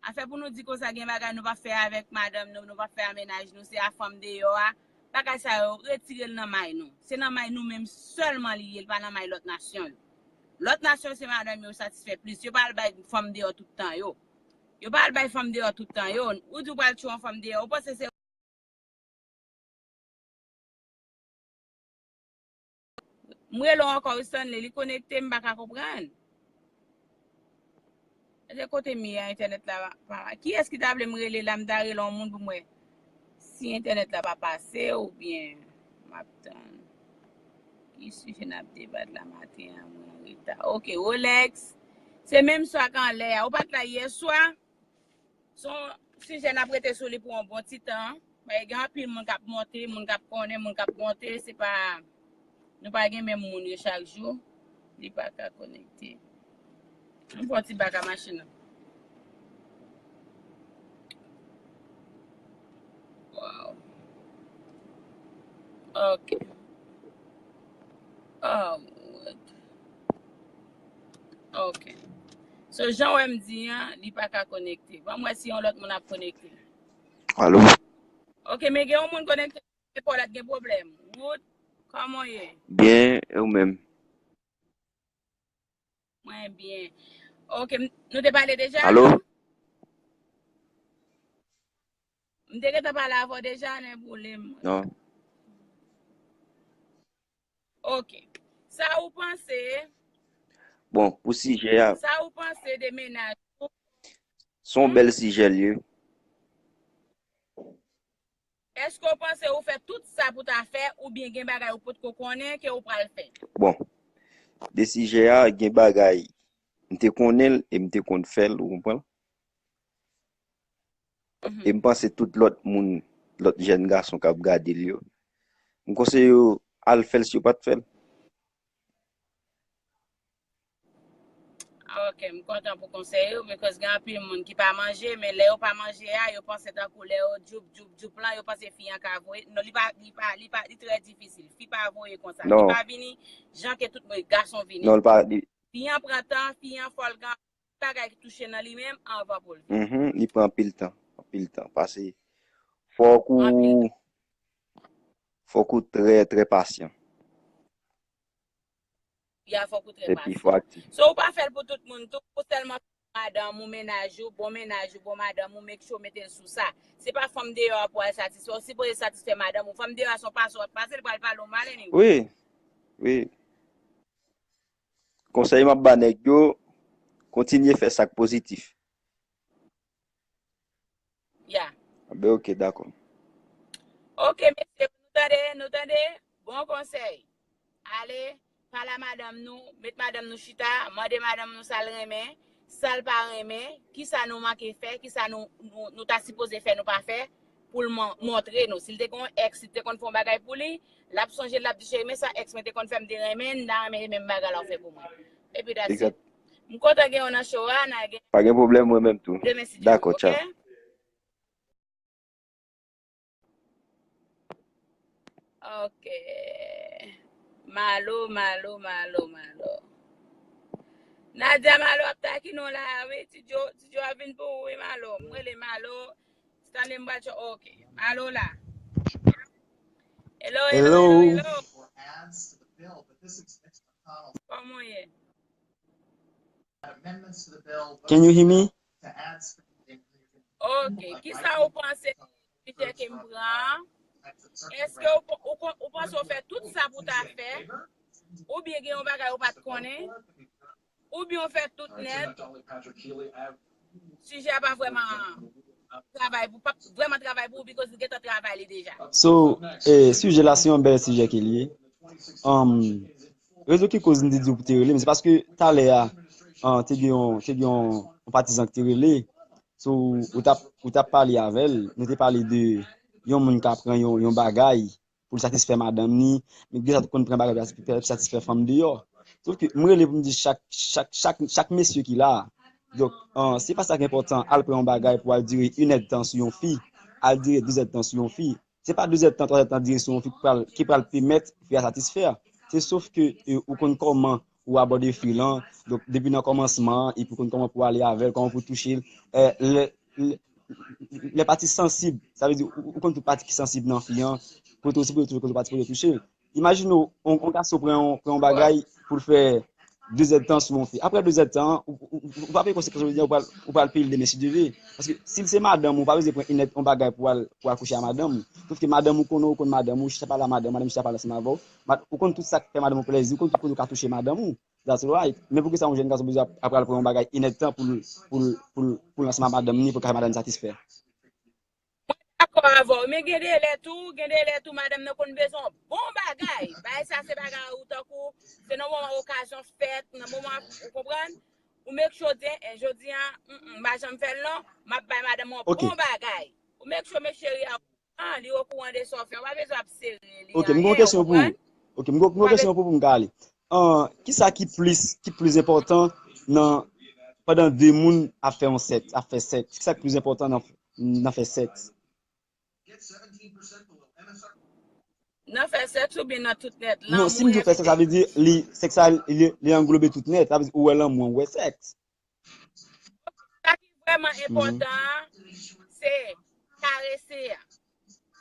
Afè pou nou di konsa gen bagay nou p ap fè avèk madanm nou, nou p ap fè a mennaj nou, se a fanm deyò a. Bagay sa yo, retire l nan may nou. Se nan may nou menm sèlman li ye, li pa nan may lòt nasyon yo. Lòt nasyon se madanm yo satisfè plis. Yo pa al bay fanm deyò tout tan yo. Yo pa al bay fanm deyò tout tan yo. Ou di w pral tchwe yon fanm deyò, ou panse se M rele w ankò wi Stanley, li konekte, m pa ka konprann. Se kote m ye a, entènèt la pa, pa. Kiyès ki ta vle m rele la, m ta rele yon moun pou m wè si entènèt la pa pase oubyen m ap tann. Ki sijè n ap debat la maten an, mwen an reta. Ok, Rolex. Se menm swa k anlè a. Ou pa t la yè swa? Se yon sijè n ap rete sou li pou yon bon ti tan. Paske gen anpil moun k ap monte, moun k ap konnen, moun k ap monte. Se pa, nou pa gen menm moun yo chak jou. Li pa ka konekte. M fè yon ti bak a machin nan. Wow. Ok. Oh, what? Ok. So, jan wè m di an, li pa ka konekte. Ban m wè si yon lòt moun ap konekte. Alo? Ok, men gen yon moun konekte, men Paulette gen pwoblèm. Wood, kòman w ye? Byen, e ou menm? Mwen byen. Ok, m- nou te pale deja, alo? Non? M te gentan pale avè w deja, nèboule m. Non. Ok. Sa ou panse? Bon, pou sijè a, sa ou panse de mennaj ou? Se yon bèl sijè l ye. Èske w panse ou fè tout sa pou ta fè, oubyen gen bagay ou potko konnen ke ou pral fè? Bon, de sijè a, gen bagay m te konnen l e m te konn fè l, ou konprann? Mhm. E m panse tout lòt moun, lòt jèn gason k ap gade l yo, m konseye yo al fè l si yo pa t fè l. Ok, m kontan pou konsèy ou, because gen anpil moun ki pa manje, men lè yo pa manje a, yo panse tankou lè yo djoup, djoup, djoup lan, yo panse fi an ka voye. Non, li pa, li pa, li pa, li trè difisil. Fi pa voye konsa. Li pa vini jan ke tout moun, gason vini. Non, li pa, li Fi an pran tan, fi an fòlgan, bagay ki touche nan li menm anvan pou l vini. Mhm, li pran anpil tan, anpil tan. Pase, fòk ou, fòk ou trè, trè pasyan. Ya, fòk ou trè pasyan. Epi fò aktif. So, ou pa fè l pou tout moun tou, ou sèlman madanm ou, mennaj ou, bon mennaj ou, bon madanm ou, make sure mete l sou sa. Se pa fanm deyò a pou al satisfè, ou sipoze satisfè madanm ou. Fanm deyò a se yon pasò w ap pase, li pral pale w mal anyway. Wi, wi. Konsèy m ap ba nèg yo, kontinye fè sa k pozitif. Ya. Anben, ok, dakò. Ok, mesye, nou tande, nou tande? Bon konsèy. Ale, pale a madanm nou, met madanm nou chita, mande madanm nou sa l renmen, sa l pa renmen, kisa nou manke fè, kisa nou, nou, nou ta sipoze fè, nou pa fè, pou l mon- montre nou. Si l te gen yon èks, si l te konn fè yon bagay pou li, l ap sonje, l ap di, cheri, men sa èks mwen te konn fè, m te renmen, m ta renmen menm bagay la w fè pou mwen. Epi that's it. Egzak. M kontan gen w nan show a, n a gen Pa gen pwoblèm, mwen menm tou. Demen si Dye vle, ok? Dakò, tchao. Ok. Malo, Malo, Malo, Malo. Nadia, Malo ap takine w la, wi. Ti Djo, Ti Djo ap vin pou ou, wi, Malo. M rele Malo. Stanley m pral cho-, ok. Malo la. Hello, hello, hello, hello. Kòman w ye? Can you hear me? Ok, kisa ou panse sijè ke m pran an? Èske ou, ou, ou panse ou fè tout sa pou ta fè? Oubyen gen yon bagay ou pa t konnen? Oubyen ou fè tout nèt? Sijè a pa vrèman travay pou, pa vrèman travay pou ou, because li gentan travay li deja. So, eh, sijè la se yon bèl sijè ke li ye. Um, rezon ki koz m te di w pou te rele m, se paske talè a, ah, te gen yon, te gen yon, yon patizan ki te rele. So, ou t ap, ou t ap pale avè l, nou te pale de yon moun ka pran yon, yon bagay pou l satisfè madanm ni, men gen sa tou konn pran bagay pou satisfè fanm deyò. Sof ke m rele pou m di chak, chak, chak, chak mesye ki la. Donk, ah, se pa sa ki enpòtan, al pran yon bagay pou al dire inèdtan sou yon fi, al dire dezèdtan sou yon fi. Se pa dezèdtan, twazèdtan dire sou yon fi ki pral, ki pral pèmèt fi a satisfè. Se sof ke, eh, ou konn kòman ou abòde fi lan. Donk, depi nan kòmansman an, epi ou konn kòman pou ale avè l, kòman pou touche l. Eh, lè, lè, lè pati sansib, sa vle di, ou, ou konn tout pati ki sansib nan fi an, kote ou sipoze touche, kote ou pa sipoze touche. Imajine w, yon, yon gason pran yon, pran yon bagay pou l fè dezèdtan sou yon fi. Apre dezèdtan, ou, ou, ou, ou pa peye konsekans, ou pral, ou pral peye l demen si Dye vle. Paske si l se madanm ou, ou pa bezwen pran inèdtan yon bagay pou al, pou al kouche a madanm ou. Sof ke madanm ou konnen ou konn madanm ou, chita pale a madanm, madanm chita pale ansanm avè w. Ma-, ou konn tout sa k fè madanm ou plèzi, ou konn tout kote ou ka touche madanm ou. That's right. Men poukisa yon jèn gason bezwen ap, ap pral pran yon bagay inèdtan pou l, pou l, pou l, pou l ansanm ak madanm ni, pou l ka fè madanm ni satisfè? Dakò avè w, men gen de lè tou, gen de lè tou madanm nan konn bezwen yon bon bagay. Bagay sa se bagay ou tankou, se nan moman okazyon fèt, nan moman, ou konprann? Ou make sure di, eh, jodi a, mm, mm, m pa janm fè l non, m ap bay madanm mwen yon bon bagay. Ou make sure men cheri a, ah, li okouran de sa w fè, ou pa bezwen ap sere li. Ok, m gen yon kesyon pou ou. Ok, m gen yon kesyon pou ou pou m ka ale. Ah, kisa ki plis, ki plis enpòtan nan, pandan de moun ap fè yon sèks, ap fè sèks? Kisa ki plis enpòtan nan, nan fè sèks? Nan fè sèks oubyen nan tout nèt? Non, si m di w fè sèks, sa vle di li, sèks sa, li, li anglobe tout nèt. Sa vle di ou wè lanmou an, ou wè sèks. Sa ki vrèman enpòtan an, se karese a.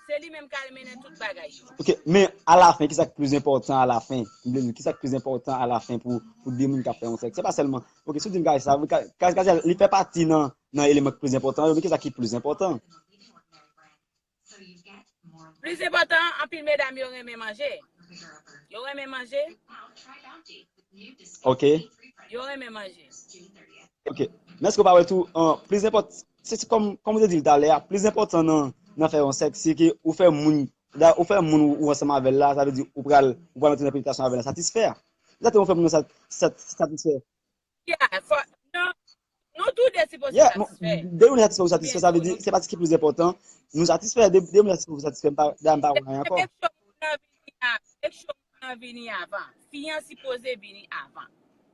Se li menm k al mennen tout bagay yo. Ok, men alafen, kisa k plis enpòtan alafen? M vle di, kisa k plis enpòtan alafen pou, pou de moun k ap fè yon sèks? Se pa sèlman, ok, si w di m karese sa, karese, karese li fè pati nan, nan eleman k plis enpòtan yo, men kisa ki plis enpòtan? Plis enpòtan, anpil medam yo renmen manje. Yo renmen manje. Ok. Yo renmen manje. Ok. Men èske w pa wè tou, an, plis enpòtan, se, se kòm, kòm ou te di l talè a, plis enpòtan nan, nan fè yon sèks, se ke ou fè moun, da, ou fè moun ou, ou ansanm avè l la, sa vle di ou pral, ou pral antre nan penetrasyon avè l la, satisfè. Sa te ou fè moun nan sat-, sat-, satisfè. Yeah, fò, nou, nou tou de sipoze satisfè. De moun satisfè ou satisfè, sa vle di, se pa sa ki plis enpòtan. Nou satisfè, de, de moun satisfè ou satisfè, m pa, da, m pa wè anyen ankò. Make sure moun nan vini a-, make sure moun nan vini avan. Fi an sipoze vini avan.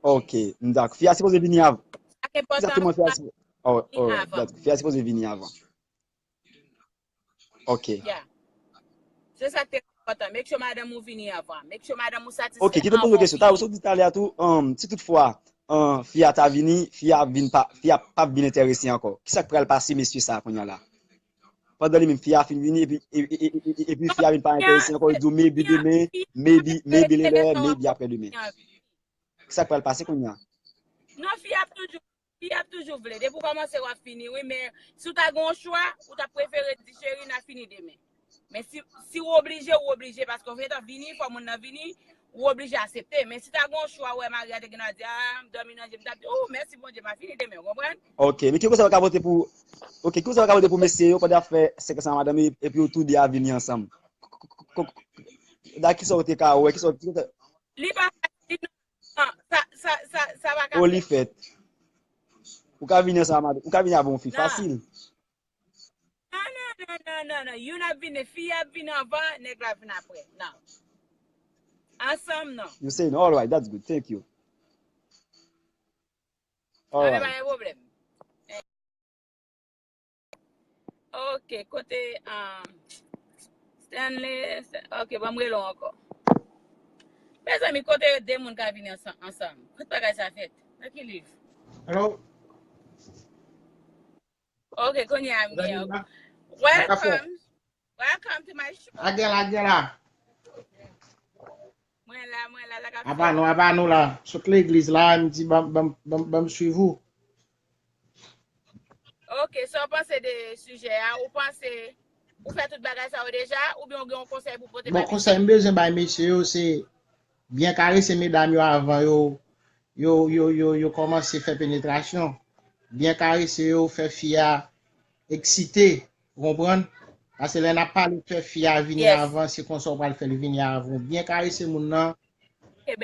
Ok, m dakò. Fi a sipoze vini avan. Sa k enpòtan. Egzakteman, fi a sipoze, oh, oh, dakò. Fi a sipoze vini avan. Ok. Yeah. Se sa k te enpòtan. Make sure madanm ou vini avan. Make sure madanm ou satisfè. Ok, kite m poze yon kesyon. Talè, sa w di talè a tou, um, si toutfwa, um, fi a ta vini, fi a vin pa, fi a p ap vin enterese ankò. Kisa k pral pase mesye sa a kounye a la? Pandan li menm, fi a fin vini, epi, epi, epi, epi fi a vin pa enterese ankò, li di w maybe demen, maybe, maybe lè, maybe aprè demen. Kisa k pral pase kounye a? Non, fi a ap toujou, fi a ap toujou vle. Depi w kòmanse, w ap fini, wi, men si w ta gen yon chwa, ou ta prefere di, cheri, n a fini demen. Men si, si w oblije, w oblije, paske w gentan vini, fò moun nan vini, ou oblije aksepte. Men si ta gen yon chwa, w wè mari a te gentan di, a, m dòmi nan je, m t ap di, o, mèsi Bondye, m a fini demen, w konprann? Ok, men ki konsèy w ka pote pou, ok, ki konsèy w ka pote pou mesye yo pandan y ap fè sèks ansanm ak madanm yo, epi yo tou de a vini ansanm? Da kisa w te ka wè, kisa w te... Li pa fasil non. Sa, sa, sa, sa pa ka fèt. Ou li fèt. Ou ka vini ansanm avè, ou ka vini avè yon fi fasil. Non, non, non, non, non, non. Youn ap vini, fi ap vini anvan, nèg la vin aprè. Non. Ansanm, non. You say no. All right, that's good. Thank you. All right. Pa gen pwoblèm. Ok, kote, um, Stanley, ok, ban m rele w ankò. Mezanmi, kote de moun ka vini ansanm, ansanm? Kot bagay sa fèt? Nan ki liv? Hello? Ok, kounye a m gen. Welcome. Welcome to my show. Agela, agela. Mwen la, mwen la, la ka fè. Apa nou, apa nou la. Sot legliz la, m di ban, ban, ban, ban m swiv ou. Ok, sa w panse de sijè a? Ou panse ou fè tout bagay sa yo deja? Oubyen ou gen yon konsèy pou pote bay mesye? Bon, konsèy m bezwen bay mesye yo, se byen karese medam yo avan yo, yo, yo, yo, yo kòmanse fè penetrasyon. Byen karese yo, fè fi a eksite, ou konprann? Paske lè n ap pale fè fi a vini avan, se konsa w pral fè l vini avan. Ou byen karese moun nan,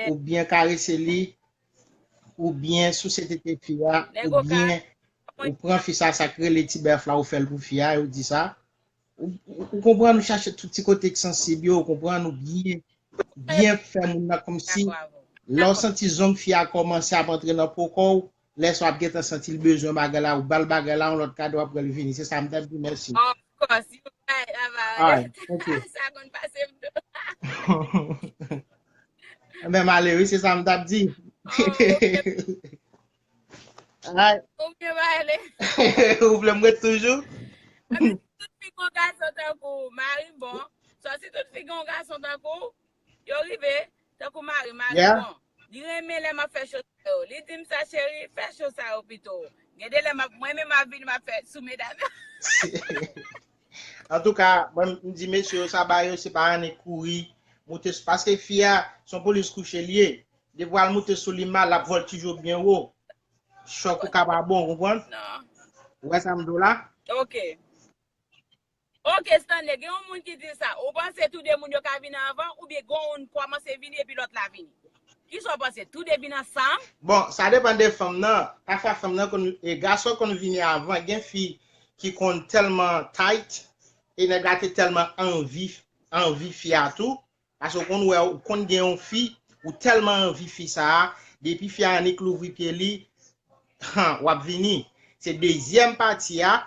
ou byen karese li, ou byen souse tete fi a, ou byen, ou pran fi sa, sa k rele ti bèf la, ou fè l pou fi a, ou di sa. Ou, ou, ou konprann, ou chache tout ti kote k sansib yo, ou konprann, ou byen, byen fè moun nan kòmsi lè w santi zong fi a kòmanse ap antre nan po kò w, lè sa w ap gentan santi l bezwen bagay la, ou ba l bagay la, yon lòt kado, apre l vini. Se sa m t ap di, mèsi. Of course, you right, Ava. Alright, thank you. Sa konn pase m tou. Enben, m ale, wi, se sa m t ap di. Oh, ok. Alright. Ou byen pale. Ou vle m ret toujou? Tout fi gon gason tankou mari bon. Sa si tout fi gon gason tankou, yo rive tankou mari, mari bon. Li renmen lè m ap fè cho sa yo. Li di m sa, cheri, fè cho sa yo pito. Gen de lè m ap, mwen menm m ap vin, m ap fè sou medam yo. Antouka, mwen, m di mesye yo, sa ba yo, se pa annik kouri moute sou, paske fi a, se yon polis kouche li ye. Depi w al moute sou li mal, l ap vòltije w byen wo. Chòk ou ka pa bon, ou konprann? Non. Ou wè sa m di w la? Ok. Ok, Stanley, gen yon moun ki di sa. Ou panse tou de moun yo ka vin anvan, oubyen gen yon kòmanse vini epi lòt la vini? Kisa w panse? Tou de vin ansanm? Bon, sa depann de fanm nan. Pafwa fanm nan konn, e gason konn vini avan. Gen fi ki konn tèlman tight, e nèg la te tèlman anvi, anvi fi a tou. Paske w konn wè, ou konn gen yon fi, ou tèlman anvi fi sa a, depi fi a annik louvri pye li, w ap vini. Se dezyèm pati a,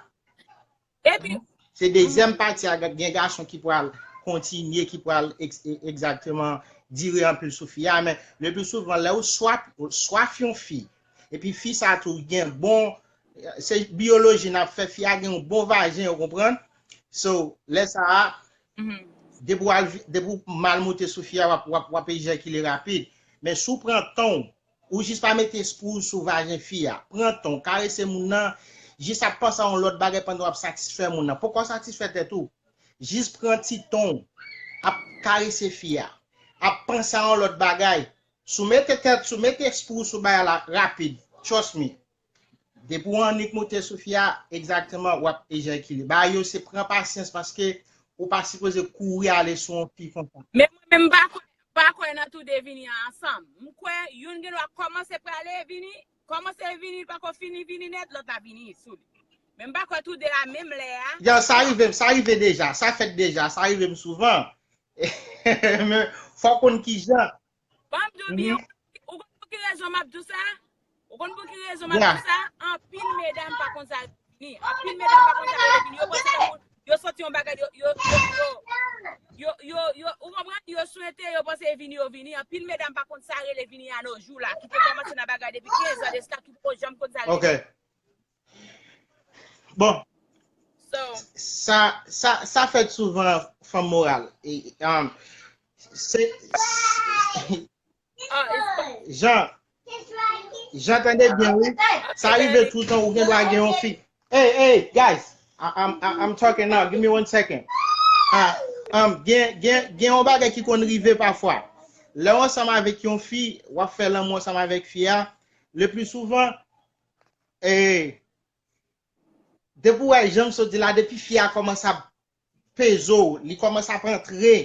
Epi, se dezyèm pati a, gen gason ki pral kontinye, ki pral ex- e- egzakteman dire anpil sou fi a, men le pli souvan, lè ou swaf, ou swaf yon fi, epi fi sa tou gen bon, se biyoloji n ap fè, fi a gen yon bon vajen, ou konprann? So, lè sa a, mhm. Depi w al vi- depi w mal moute sou fi a, w ap, w ap, w ap ejakile rapid. Men si w pran tan w, ou jis pa mete espri w sou vajen fi a. Pran tan w, karese moun nan, jis ap panse a yon lòt bagay pandan w ap satisfè moun nan. Poko w satisfè tèt ou. Jis pran ti tan w, ap karese fi a. Ap panse a yon lòt bagay. Si w mete tèt, si w mete espri w sou bagay la rapid. Trust me. Depi w annik moute sou fi a, egzakteman, w ap ejakile. Bagay yo se pran pasyans paske ou pa sipoze kouri ale sou yon fi konsa. Men mwen menm m pa kwè, pa kwè nan tou de vini ansanm. M kwè youn gen dwa kòmanse prale vini, kòmanse vini, li pako fini vini nèt, lòt la vini sou li. Men m pa kwè tou de a menm lè a. Ya, sa rive, sa rive deja, sa fèt deja, sa rive m souvan. Men fò w konn kijan. Ban m di w byen, ou konn pou ki rezon m ap di w sa? Ou konn pou ki rezon m ap di w sa? Anpil medam pa konn sa vini. Anpil medam pa konn sa vini. Yo panse tankou yo santi yon bagay, yo, yo, yo, yo, yo, yo, ou konprann? Yo swete, yo panse vini, yo vini. Anpil medam pa konn sa rele vini a no jou la. Ki te kòmanse nan bagay depi kenz an de sa, ki poko janm konn sa rele. Ok. Bon, So, sa, sa, sa fèt souvan fanm moral. E, um, se, oh, it's Jan, Jan tande byen, wi. Sa rive toutan, ou gen dwa gen yon fi. Hey, hey, guys, I, I'm, I, I'm talking now. Give me one second. Ah, um, gen, gen, gen yon bagay ki konn rive pafwa. Lè w ansanm avèk yon fi, w ap fè lanmou ansanm avèk fi a, le pli souvan, e, depi w wè jan m sot di la, depi fi a kòmanse ap peze w, li kòmanse ap antre,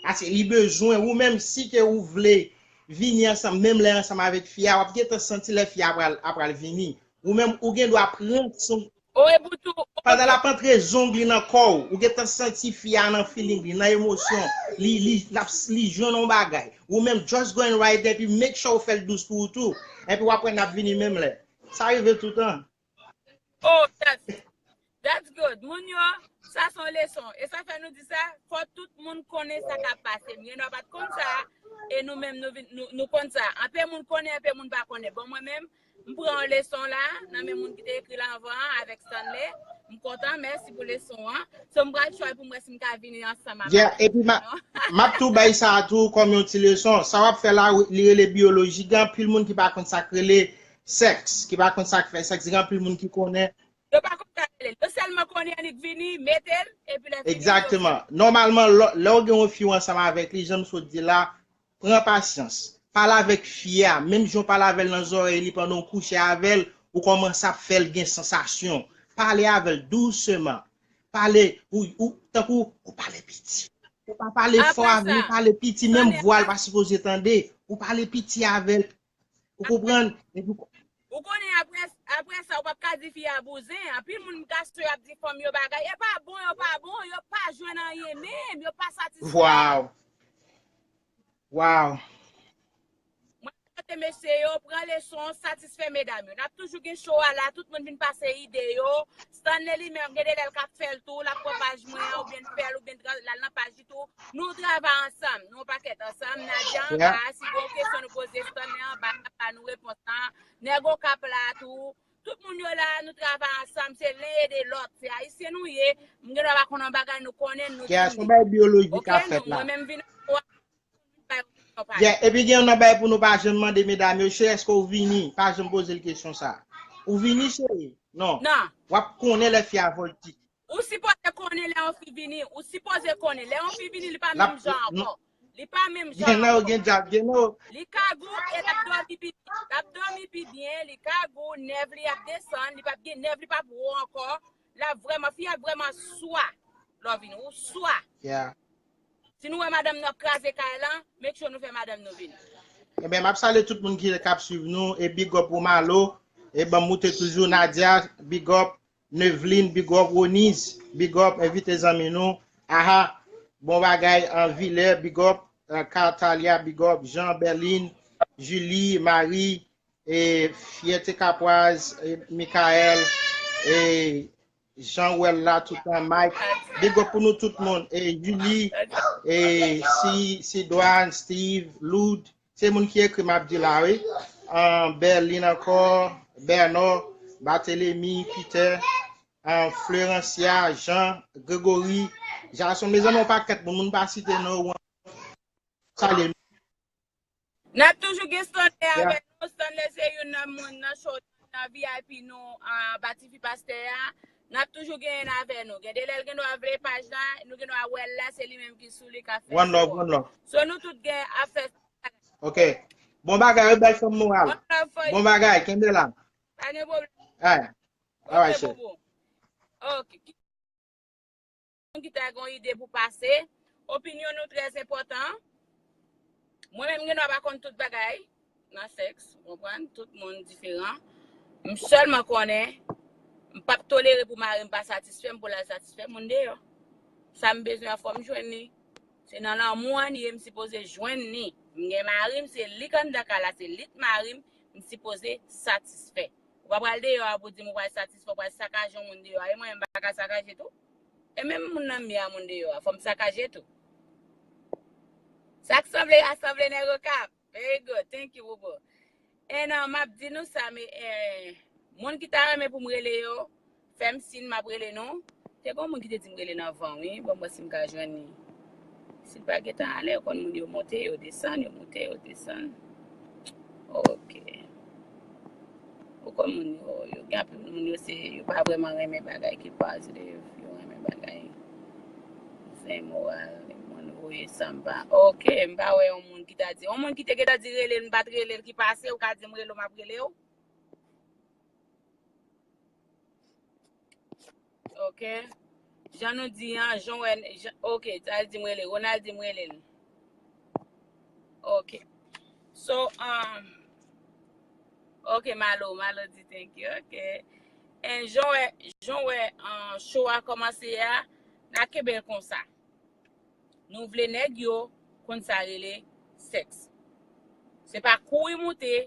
paske li bezwen ou menm, si ke ou vle vini ansanm, menm lè ansanm avèk fi a, w ap gentan santi lè fi a pral, ap pral vini. Ou menm, ou gen dwa pran son, oh, e pou tou, pandan l ap antre zong li nan kò w, ou gentan santi fi a nan feeling li, nan emosyon, li, li, l ap, li jwenn yon bagay. Ou menm, just go and right there, epi make sure ou fè l dous pou ou tou. Epi w ap wè n ap vini menm lè. Sa rive toutan. Oh, that's, that's good. Moun yo, sa se yon leson. E sa fè nou di sa, fò tout moun konnen sa k ap pase. M gen dwa pa t konn sa, e nou menm nou, vin- nou, nou konn sa. Anpe moun konnen, anpe moun pa konnen. Bon, mwen menm, m pran yon leson la, nan men moun ki te ekri la anvan an, avèk Stanley. M kontan, mèsi pou leson an. So, m pral try pou m wè si m ka vini ansanm avè Yeah, epi ma, m ap tou bay sa a tou kòm yon ti leson. Sa w ap fè la, li rele biyoloji. Gen anpil moun ki pa konn sa k rele sèks, ki pa konn sa k fè sèks. Gen anpil moun ki konnen. Yo pa konn sa rele. Yo sèlman konnen annik vini, mete l, epi lè fini, yo Egzakteman. Nòmalman, lò- lè w gen yon fi w ansanm avèk li, jan m sot di la, pran pasyans. Pale avèk fi a, menm jan w pale avè l nan zòrèy li pandan w kouche avè l, ou kòmanse ap fè l gen sansasyon. Pale avè l douseman. Pale, ou, ou, tankou, ou pale piti. Ou pa pale fò avè l, ou pale piti, menm vwa l pa sipoze tande. Ou pale piti avè l. Ou konprann? Epi Ou konnen apre, apre sa, ou p ap ka di fi a bouzen. Anpil moun gason yo ap di fanm yo bagay. E pa bon, yo pa bon, yo pa jwenn anyen menm, yo pa satisfè. Wow. Wow. Mwen kote mesye yo, pran leson, satisfè medam yo. N ap toujou gen show a la, tout moun vin pase ide yo. Stanley li menm, gen de lè l k ap fè l tou, l ap pran paj mwen an, oubyen l fè l, oubyen l al nan paj li tou. Nou travay ansanm, nou yon pakèt ansanm. Nadia anba a, si gen yon kesyon nou poze Stanley anba, l ap ba nou repons lan. Nèg Okap la tou, tout moun yo la, nou travay ansanm, se len ede lòt. Se ayisyen nou ye, m gen dwa pa konn yon bagay, nou konnen, nou Yeah, se yon bagay biyoloji k ap fèt la. Mwen menm vin Yeah, epi gen yon bagay pou nou pa janm mande medam yo, cheri, èske ou vini? Pa janm poze l kesyon sa. Ou vini, cheri? Non. Non. W ap konnen lè fi a vòltije. Ou sipoze konnen lè yon fi vini. Ou sipoze konnen. Lè yon fi vini, li pa menm jan ankò. Li pa menm jan. Gen nan yo gen djab, gen nan yo. Li kagou e l ap dòmi pi byen. L ap dòmi pi byen, li kagou, nèv li ap desann, li p ap gen nèv, li p ap wo ankò. L ap vrèman, fi a vrèman swa. Lè w vini, ou swa. Yeah. Si nou wè madanm nou ap kraze kay lan, make sure nou fè madanm nou vini. Ebyen, m ap salye tout moun ki k ap swiv nou, e big up pou Malo, e ban m moute toujou, Nadia, big up, Nevlin, big up, Roniz, big up, envite zanmi nou, Aha, bon bagay, an Vilè, big up, an Katalia, big up, Jean, Berlin, Julie, Marie, e Fierté Capoise, e Michael, e Jean Wella toutan, Mike. Big up pou nou tout moun. E Julie, e si, Sidouane, Steve, Loud. Se moun ki ekri m ap di la, wi. An Berlin ankò, Bernard, Barthélemy, Peter, an Florencia, Jean, Gregory, Jason. Mezanmi, yon pakèt moun, moun pa site non, salye. N ap toujou gen Stanley avè nou. Stanley se youn nan moun nan show nan V I P nou, ah, ba tifi pastè a. N ap toujou genyen l avè nou. Gen de lè l gen dwa vle paj la, nou gen dwa wè l la, se li menm ki sou li k ap fè sipò. One love, one love. So nou tout gen ap fè. Ok. Bon bagay, wi, bèl fanm moral. One love for you. Bon bagay, kenbe la. Pa gen pwoblèm. Alright. Ok, chef. Bobo. Ok. Moun ki ta gen yon ide pou pase. Opinyon nou trè enpòtan. Mwen menm, gen dwa pa konn tout bagay nan sèks, ou konprann? Tout moun diferan. M sèlman konnen, m p ap tolere pou mari m pa satisfè m, pou l al satisfè moun deyò. Sa m bezwen an, fò m jwenn li. Se nan lanmou an li ye, m sipoze jwenn li. M gen mari m, se li k anndan kay la, se li k mari m, m sipoze satisfè. Ou pa pral deyò a pou di m ou pral satisfè, ou pral sakaje yon moun deyò a. E mwen, m pa ka sakaje tou? E menm moun nan m ye a, moun deyò a, fò m sakaje tou. Sa k sanble a, sanble nèg Okap. Very good. Thank you, Bobo. And, uh, m ap di nou sa, men, eh, moun ki ta renmen pou m rele yo, fè m siy, m ap rele nou. Te gen yon moun ki te di m rele nan van, wi. Bon, m wè si m ka jwenn li. Si l pa gentan ale, ou konn moun yo monte, yo desann, yo monte, yo desann. Ok. Ou konn moun yo, yo gen anpil moun yo se, yo pa vrèman renmen bagay ki positive, yo renmen bagay zen moral, moun voye sanba. Ok, m pa wè yon moun ki ta di, yon moun ki te gentan di rele l, m pa t rele l, ki pase, ou ka di m rele w, m ap rele w. Ok. Jan nou di an, jan wè, jan, ok, sa di m rele, Ronald di m rele l. Ok. So, um, ok, Malo, Malo di thank you, ok. And jan wè, jan wè, uh, show a kòmanse a, n a kenbe l konsa. Nou vle nèg yo konn sa rele sèks. Se pa kouri moute,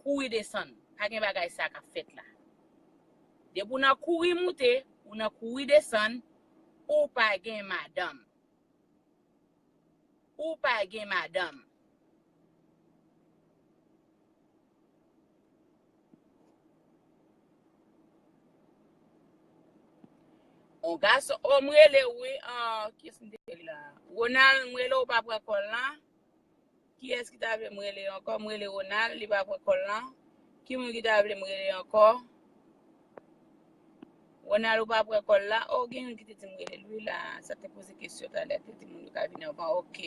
kouri desann. Pa gen bagay sa k ap fèt la. Depi w nan kouri moute, ou nan kouri desann, ou pa gen madanm. Ou pa gen madanm. On gason, o, m rele w, wi. Ah, kiyès m te rele la? Ronald, m rele w, ou pa pran kòl lan. Kiyès ki ta vle m rele ankò? M rele Ronald, li pa pran kòl lan. Ki moun ki ta vle m rele ankò? Ronald, ou pa pran kòl la? O, gen youn ki te di m rele l, wi, la. Sa te poze kesyon talè, te di moun yo ka vin anvan. Ok.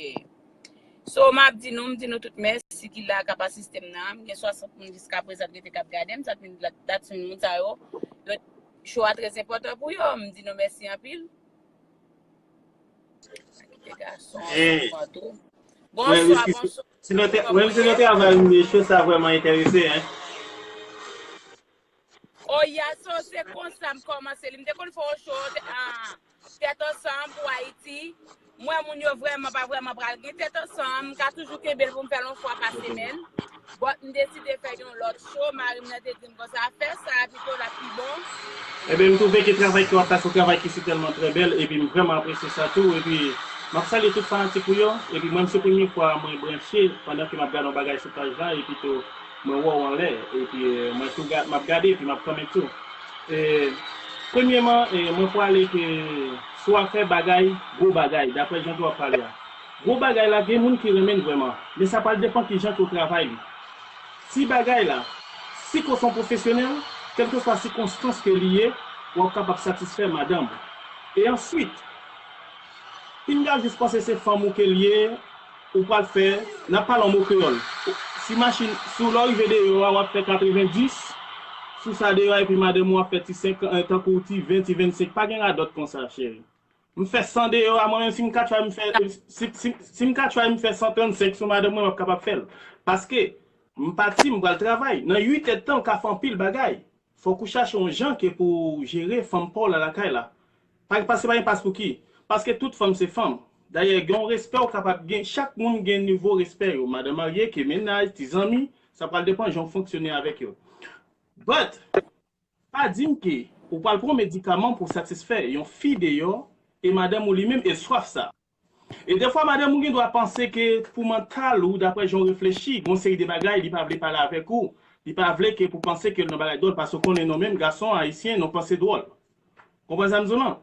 So, m ap di nou, m di nou tout mèsi ki la k ap asiste m nan. M gen swasant moun jiskaprezan ki rete k ap gade m. Sa vin dat, dat moun sa yo, yo, show a trè enpòtan pou yo. M di nou mèsi anpil. Kite gason an tou. Bonswa, bonswa. Si nou te, menm si nou te avè m, show sa vrèman enterese, hein. Oh, ya, so, se konsa m kòmanse li. M te konn fè yon show, ah, tèt ansanm pou Ayiti. M wè moun yo vrèman, pa vrèman pral gen tèt ansanm. M ka toujou kenbe l pou m fè l yon fwa pa semèn. But m deside fè yon lòt show. Mari m nan te di m konsa, fè sa, pito l ap pi bon. Ebyen, m twouve ke travay ke w ap fè, se yon travay ki sitèlman trè bèl, epi m vrèman apresye sa tou. Epi, m ap salye tout fanatik ou yo. Epi, mwen, se premye fwa mwen branche pandan ke m ap gade yon bagay sou paj la, epi tou, mwen wè w anlè, epi, eh, mwen tou ga-, m ap gade, epi m ap kòmante tou. Eh, premyeman, eh, mwen pwale ke sou afè bagay, gwo bagay, daprè jan ke w ap pale a. Gwo bagay la, gen moun ki renmen l vrèman, men sa pral depann ki jan ke w travay li. Si bagay la, si ke w se yon pwofesyonèl, kèlkeswa sikonstans ke li ye, w ap kapab satisfè madanm ou. E answit, pinga jis panse se fanm ou ke l ye, ou pral fè, n ap pale an mo kreyòl. Si machin, si w lè w rive deyò a, w ap fè katrevenndis, sou sa deyò a, epi madanm ou ap fè ti senk, eh, tankou ti ven, ti vennsenk, pa gen radòt konsa, cheri. M fè san deyò a, mwen menm, si m ka try, m fè, si, si, si m ka try, m fè san trannsenk sou madanm mwen, m ap kapab fè l. Paske, m pati, m pral travay. Nan uit èdtan, w ka fè anpil bagay. Fòk ou chache yon jan ke pou w jere fanm pa w la lakay la. Pa, paske pa gen pas pou ki. Paske tout fanm se fanm. Dayè, gen yon respè ou kapab gen. Chak moun gen nivo respè yo. Madan marye, ke mennaj, ti zanmi, sa pral depann jan w fonksyone avèk yo. But, pa di m ke ou pral pran medikaman pou satisfè yon fi deyò e madanm ou li menm e swaf sa. E defwa, madanm ou gen dwa panse ke pou mantal ou, daprè jan w reflechi, gon seri de bagay, li pa vle pale avèk ou. Li pa vle ke pou panse ke l nan bagay dwòl, paske w konnen nou menm, gason ayisyen, nou panse dwòl. Konprann sa m di w lan?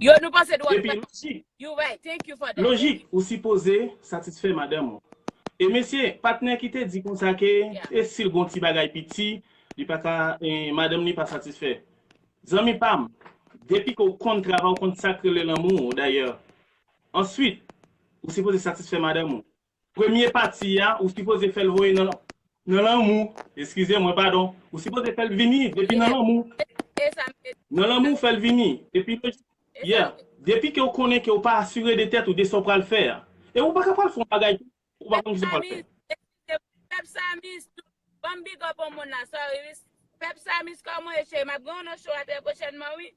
Yo, nou panse dwòl. Epi lojik, You right. Thank you for that. Lojik, ou sipoze satisfè madanm ou. E mesye, patnè ki te di konsa ke, Yeah. E si l gon ti bagay piti, li pa ka, eh, madanm li pa satisfè. Zanmi pa m, depi ke w konn travay, ou konn sa k rele lanmou, dayè. Answit, ou sipoze satisfè madanm ou. Premye pati a, ou sipoze fè l voye nan, nan lanmou. Eskize mwen, padon. Ou sipoze fè l vini depi nan lanmou. E sa m te Nan lanmou, fè l vini. Epi, e sa yeah, m te depi ke w konnen ke w pa asire de tèt ou, de sa w pral fè a. E ou pa ka pral fè yon bagay, ou pa konn ki sa w pral fè. Pèp Samis, ban m big up yon moun la, sorry. Pèp Samis, kòman w ye, cheri? M ap gen w nan show a trè pwochènman, wi.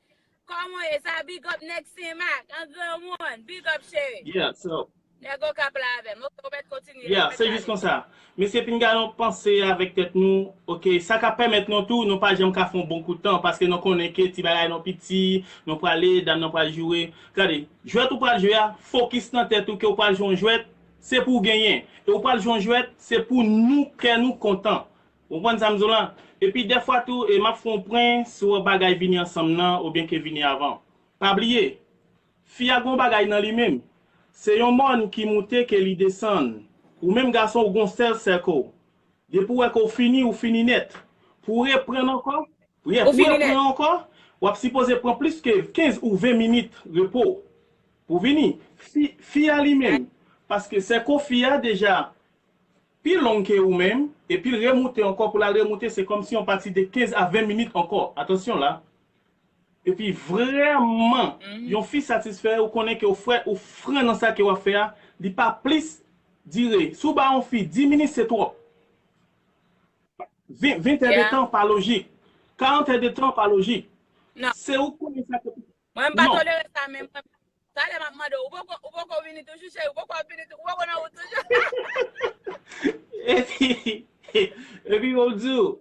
Kòman w ye? Sa big up nèg Senmak, an granmoun. Big up, cheri. Yeah, so, Nèg Okap la avè m. Ok, ou mèt kontinye. Yeah, se jis konsa. Mesye, pinga nou panse avèk tèt nou, ok, sa ka pèmèt nou tou, nou pa janm ka fè yon bon kout tan, paske nou konnen ke ti bagay nou piti, nou prale, dam nan pral joure. Gade, jwèt ou pral jwe a, fokis nan tèt ou ke ou pral jwe yon jwèt, se pou w genyen. E ou pral jwe yon jwèt, se pou nou, kè nou kontan. Ou konprann sa m di w lan? Epi dèfwa tou, e m ap fè yon pwen sou bagay vini ansanm nan, oubyen ke vini avan. Pa bliye, fi a gon bagay nan li menm. Se yon mòn ki moute ke li desann. Ou menm gason, ou gon sèl sèko. Depi w wè ke w fini, ou fini nèt. Pou w reprann ankò, yeah, pou w reprann ankò, w ap sipoze pran plis ke kenz ou ven minit repo pou vini. Fi, fi a li menm, paske sèko fi a deja pi long ke ou menm, epi l remoute ankò, pou l al remoute, se kòmsi yon pati de kenz a ven minit ankò. Atansyon la. Epi vrèman, yon fi satisfè, ou konnen ke ou frè, ou fran nan sa ke w ap fè a, li pa plis dire. Si w ba yon fi dis minit, se twòp. Ven, ven èdtan pa lojik. Karant èdtan pa lojik. Se ou k konnen sa ke... Mwen, m pa tolere sa, men mwen, talè m ap mande w, ou poko, ou poko vini toujou, cheri, ou poko ap vini tou, ou poko nan wout toujou. Epi, epi, bon, m di w,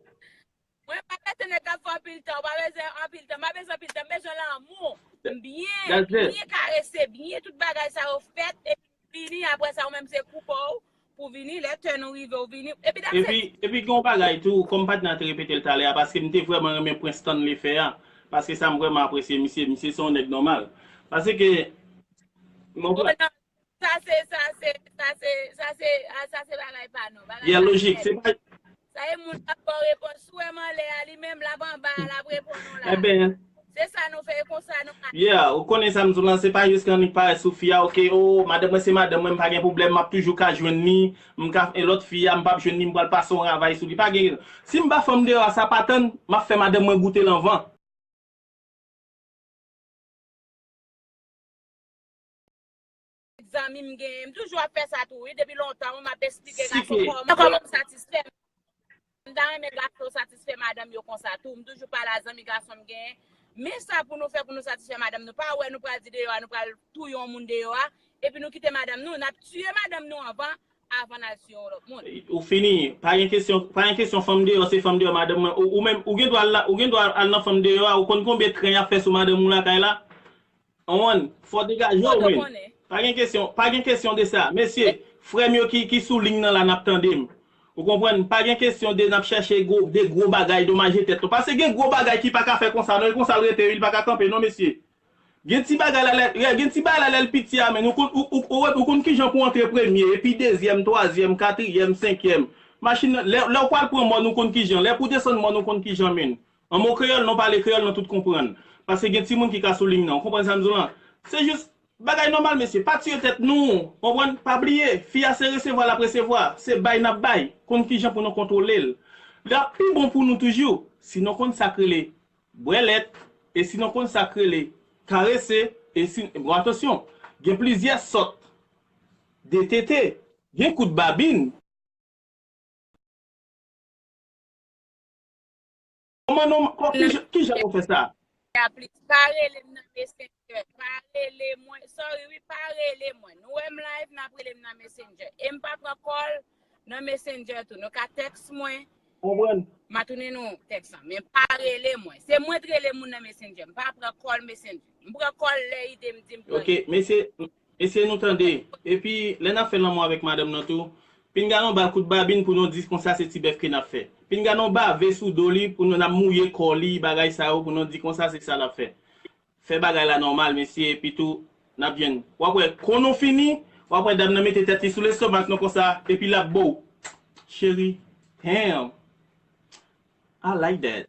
Mwen pa bezwen nèg k ap fè anpil tan, ou pa bezwen anpil tan, m pa bezwen anpil tan, m bezwen lanmou. M byen, byen karese, byen tout bagay sa yo fèt, epi vini, apre sa, ou menm se kou pa w, pou vini, lè tè nou rive, ou vini, epi that's it. Epi, epi gen yon bagay tou, kòm patnè a te repete l talè a, paske m te vrèman renmen pwen Stanley fè a, paske sa m vrèman apresye misye, misye se yon nèg nòmal. Paske, m konprann. Sa se, sa se, sa se, sa se, ah, sa se bagay pa nou. Bagay Yeah, lojik. Se pa... Sa e moun k ap ba w repons. Si w wè m anlè a, li menm l ap anba a, l ap reponn ou la. Eben. Se sa nou fè, e konsa nou... Yeah, ou konnen sa m di w lan, se pa jis ke annik parèt sou fi a, ok, oh, madanm mwen se madanm mwen, m pa gen pwoblèm, m ap toujou ka jwenn li, m ka, e lòt fi a, m p ap jwenn li, m pral pase yon ravay sou li. Pa gen, si m ba fanm deyò a sa pa tann, m ap fè madanm mwen goute l anvan. Zanmi m genyen, m toujou ap fè sa tou, wi, depi lontan, m ap esplike gason kòman, kòman m satisfè. M ta renmen gason satisfè madanm yo konsa tou, m toujou pale a zanmi gason m genyen. Men sa pou nou fè pou nou satisfè madanm nou, pa wè nou pral di deyò a, nou pral touye yon moun deyò a, epi nou kite madanm nou, n ap tiye madanm nou anvan, avan n al tiye yon lòt moun. Ou fini, pa gen kesyon, pa gen kesyon fanm deyò, se fanm deyò, madanm mwen, ou, ou menm, ou gen dwa al la, ou gen dwa al nan fanm deyò a, ou konn konbyen tren y ap fè sou madanm ou lakay la? Anwann, fò degaje w, men. Pa gen kesyon, pa gen kesyon de sa. Mesye, frè m yo ki, ki sou liy nan la, n ap tande m. Ou konprann? Pa gen kesyon de n ap chèche gwo, de gwo bagay, domaje tèt nou. Paske gen gwo bagay ki pa ka fè konsa, non, e konsa l rete, wi, li pa ka kanpe, non, mesye. Gen ti bagay la, lè, gen ti bagay la, lè l piti a, men, ou konn, ou, ou, ou, ou konn kijan pou antre premye, epi dezyèm, twazyèm, katriyèm, senkyèm. Machin nan, lè, lè w pral pran mòn, ou konn kijan. Lè pou desann mòn, ou konn kijan, men. An mo kreyòl, nou pale kreyòl, nou tout konprann. Paske gen timoun ki ka sou liy nan. Ou konprann sa m di w lan? Se jis, Bagay nòmal, mesye. Pa tiye tèt nou. Konprann? Pa bliye, fi a se resevwa l ap resevwa. Se bay n ap bay. Konn kijan pou nou kontwole l. L ap pi bon pou nou toujou si nou konn sa k rele bwè lèt, e si nou konn sa k rele karese, e si, bon, atansyon, gen plizyè sòt de tete. Gen kout babin. Kòman nou, kò, kijan, kijan nou fè sa? Please, pa rele m nan Messenger. Pa rele mwen. Sorry, wi, pa rele mwen. Nou wè m live, n ap rele m nan Messenger. E m pa pran call nan Messenger tou. Nou ka text mwen. Konprann? M a tounen nou text lan. Men pa rele mwen. Se mwen t rele moun nan Messenger. M pa pran call Messenger. M pran call lè ide m di m pran. Ok, mesye, mesye nou tande. Epi, lè n ap fè lanmou avèk madanm nan tou, pinga nou ba l kout babin pou nou di konsa se ti bèf ke n ap fè. Pinga nou bave sou do li pou nou n ap mouye kò li, bagay sa yo pou nou di konsa se sa l ap fè. Fè bagay la nòmal, mesye, epi tou, n ap jwenn. W ap wè, kon nou fini, w ap wè dam nan mete tèt li sou lestomak nou konsa, epi l ap bo w. Cheri, damn. I like that.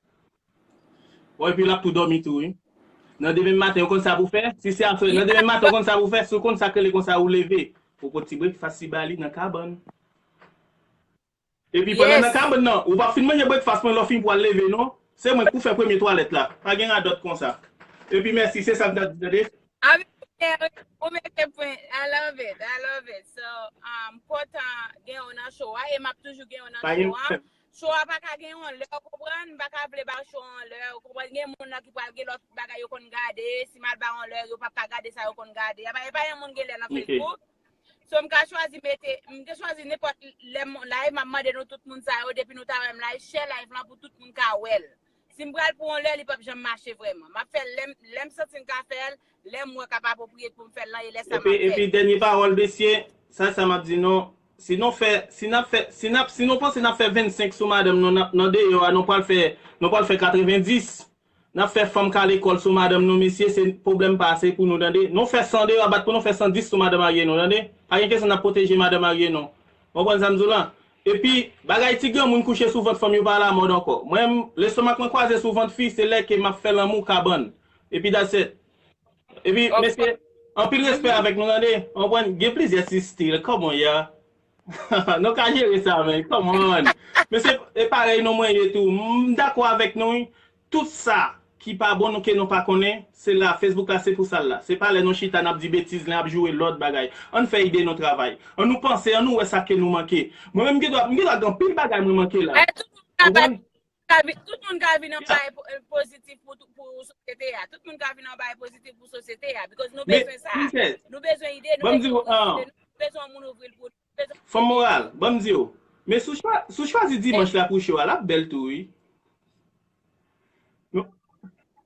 Bon, epi l ap tou dòmi tou, wi. Nan demen maten, ou konn sa pou fè? Si se aswè, nan demen maten, ou konn sa pou fè? Si w konn sa k rele konsa, ou leve. Ou pot ti breakfast li ba li nan kabann. Epi pandan nan kabann nan, ou p ap fin manje breakfast mwen lè w fin pou al leve, non. Se mwen k pou fè premye twalèt la. Pa gen radòt konsa. Epi mèsi, se sa m t ap di, tande. Ou mete pwen. I love it. I love it. So, um, kontan gen w nan show a, e m ap toujou gen w nan show a. Show a pa ka gen yon lè, w konprann? M pa ka vle ba show a yon lè, w konprann? Gen moun nan ki pral gen lòt bagay yo konn gade, si m al ba yon lè, yo p ap ka gade sa yo konn gade. E pa, e pa yon moun gen lè nan Facebook. So, m ka chwazi mete, m te chwazi nenpòt lè m live, m ap mande nou tout moun sa yo, depi nou ta wè m live, share live lan pou tout moun ka wè l. Si m pral pou yon lè, li p ap janm mache vrèman. M ap fè l lè m, lè m santi m ka fè l, lè m wè k ap apwopriye pou m fè l lan, e lè sa m ap fè l. Epi, epi dènye pawòl, mesye, sa, sa m ap di nou, si nou fè, si n ap fè, si n ap, si nou panse n ap fè vennsenk sou madanm nou nan, nan deyò a, nou pral fè, nou pral fè katrevenndis. N ap fè fanm kale kò l sou madanm nou, mesye, se pwoblèm pa ase pou nou, tande. Nou fè san deyò a, bat pou nou fè san dis sou madan marye nou, tande. Pa gen kesyon n ap pwoteje madan marye nou. Ou konprann sa m di w lan? Epi, bagay ti granmoun kouche sou vant fanm yo pa alamòd ankò. Mwen, lestomak mwen kwaze sou vant fi, se lè ke m ap fè lanmou kabann. Epi that's it. Epi, mesye, anpil respè avèk nou, tande. Ou konprann? Gen plizyè ti stil, come on, yeah. Nou ka jere sa, men, come on. Mesye, e parèy non mwen ye tou. M dakò avèk nou, wi. Tout sa ki pa bon nou ke nou pa konnen, se la, Facebook la se pou sa l la. Se pa lè nou chita n ap di betiz, lè n ap joure lòt bagay. Ann fè ide nou travay. Ann nou panse, ann nou wè sa ke nou manke. Mwen menm m gen dwa, m gen dwa gen anpil bagay mwen manke la. Ou konprann? Tout moun ka vin an bagay pozitif pou, pou sosyete a. Tout moun ka vin an bagay pozitif pou sosyete a. Because nou bezwen sa. Nou bezwen ide, nou bezwen moun ouvri l pou nou. Fanm moral, ban m di w. Men si w chwa, si w chwazi dimanch la pou show a, l ap bèl tou, wi.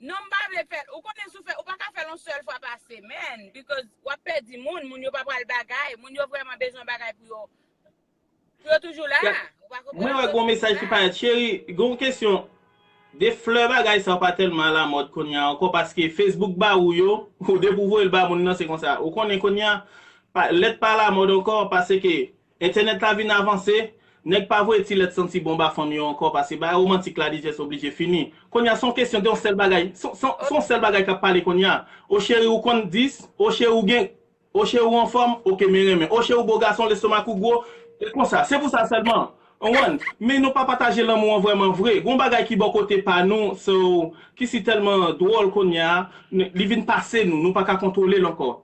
Non, m pa vle fè l. Ou konnen si w fè, ou pa ka fè l yon sèl fwa pa semèn, because w ap pèdi moun, moun yo pa pral bagay, moun yo vrèman bezwen bagay pou yo, pou yo toujou la. Ou pa konprann? Mwen wè gon mesaj ki parèt. Cheri, gon kesyon. De flè bagay sa yo pa tèlman alamòd kounye a ankò, paske Facebook ba ou yo, ou depi w voye l ba moun nan, se konsa. Ou konnen kounye a, pa, lèt pa alamòd ankò, paske entènèt la vin avanse, nèg pa voye ti lèt santi bon ba fanm yo ankò, paske bagay womantik la li jès oblije fini. Kounye a, se yon kesyon de yon sèl bagay, se, se, se yon sèl bagay k ap pale kounye a. O cheri, ou konn dis, o cheri, ou gen, o cheri, ou anfòm, oke, men renmen. O cheri, ou bo gason, lestomak ou gwo, e konsa. Se pou sa sèlman. Ou konprann? Men nou pa pataje lanmou an vrèman vre. Gon bagay ki bò kote pa nou, so, ki si tèlman dwòl kounye a, n-, li vin pase nou, nou pa ka kontwole l ankò.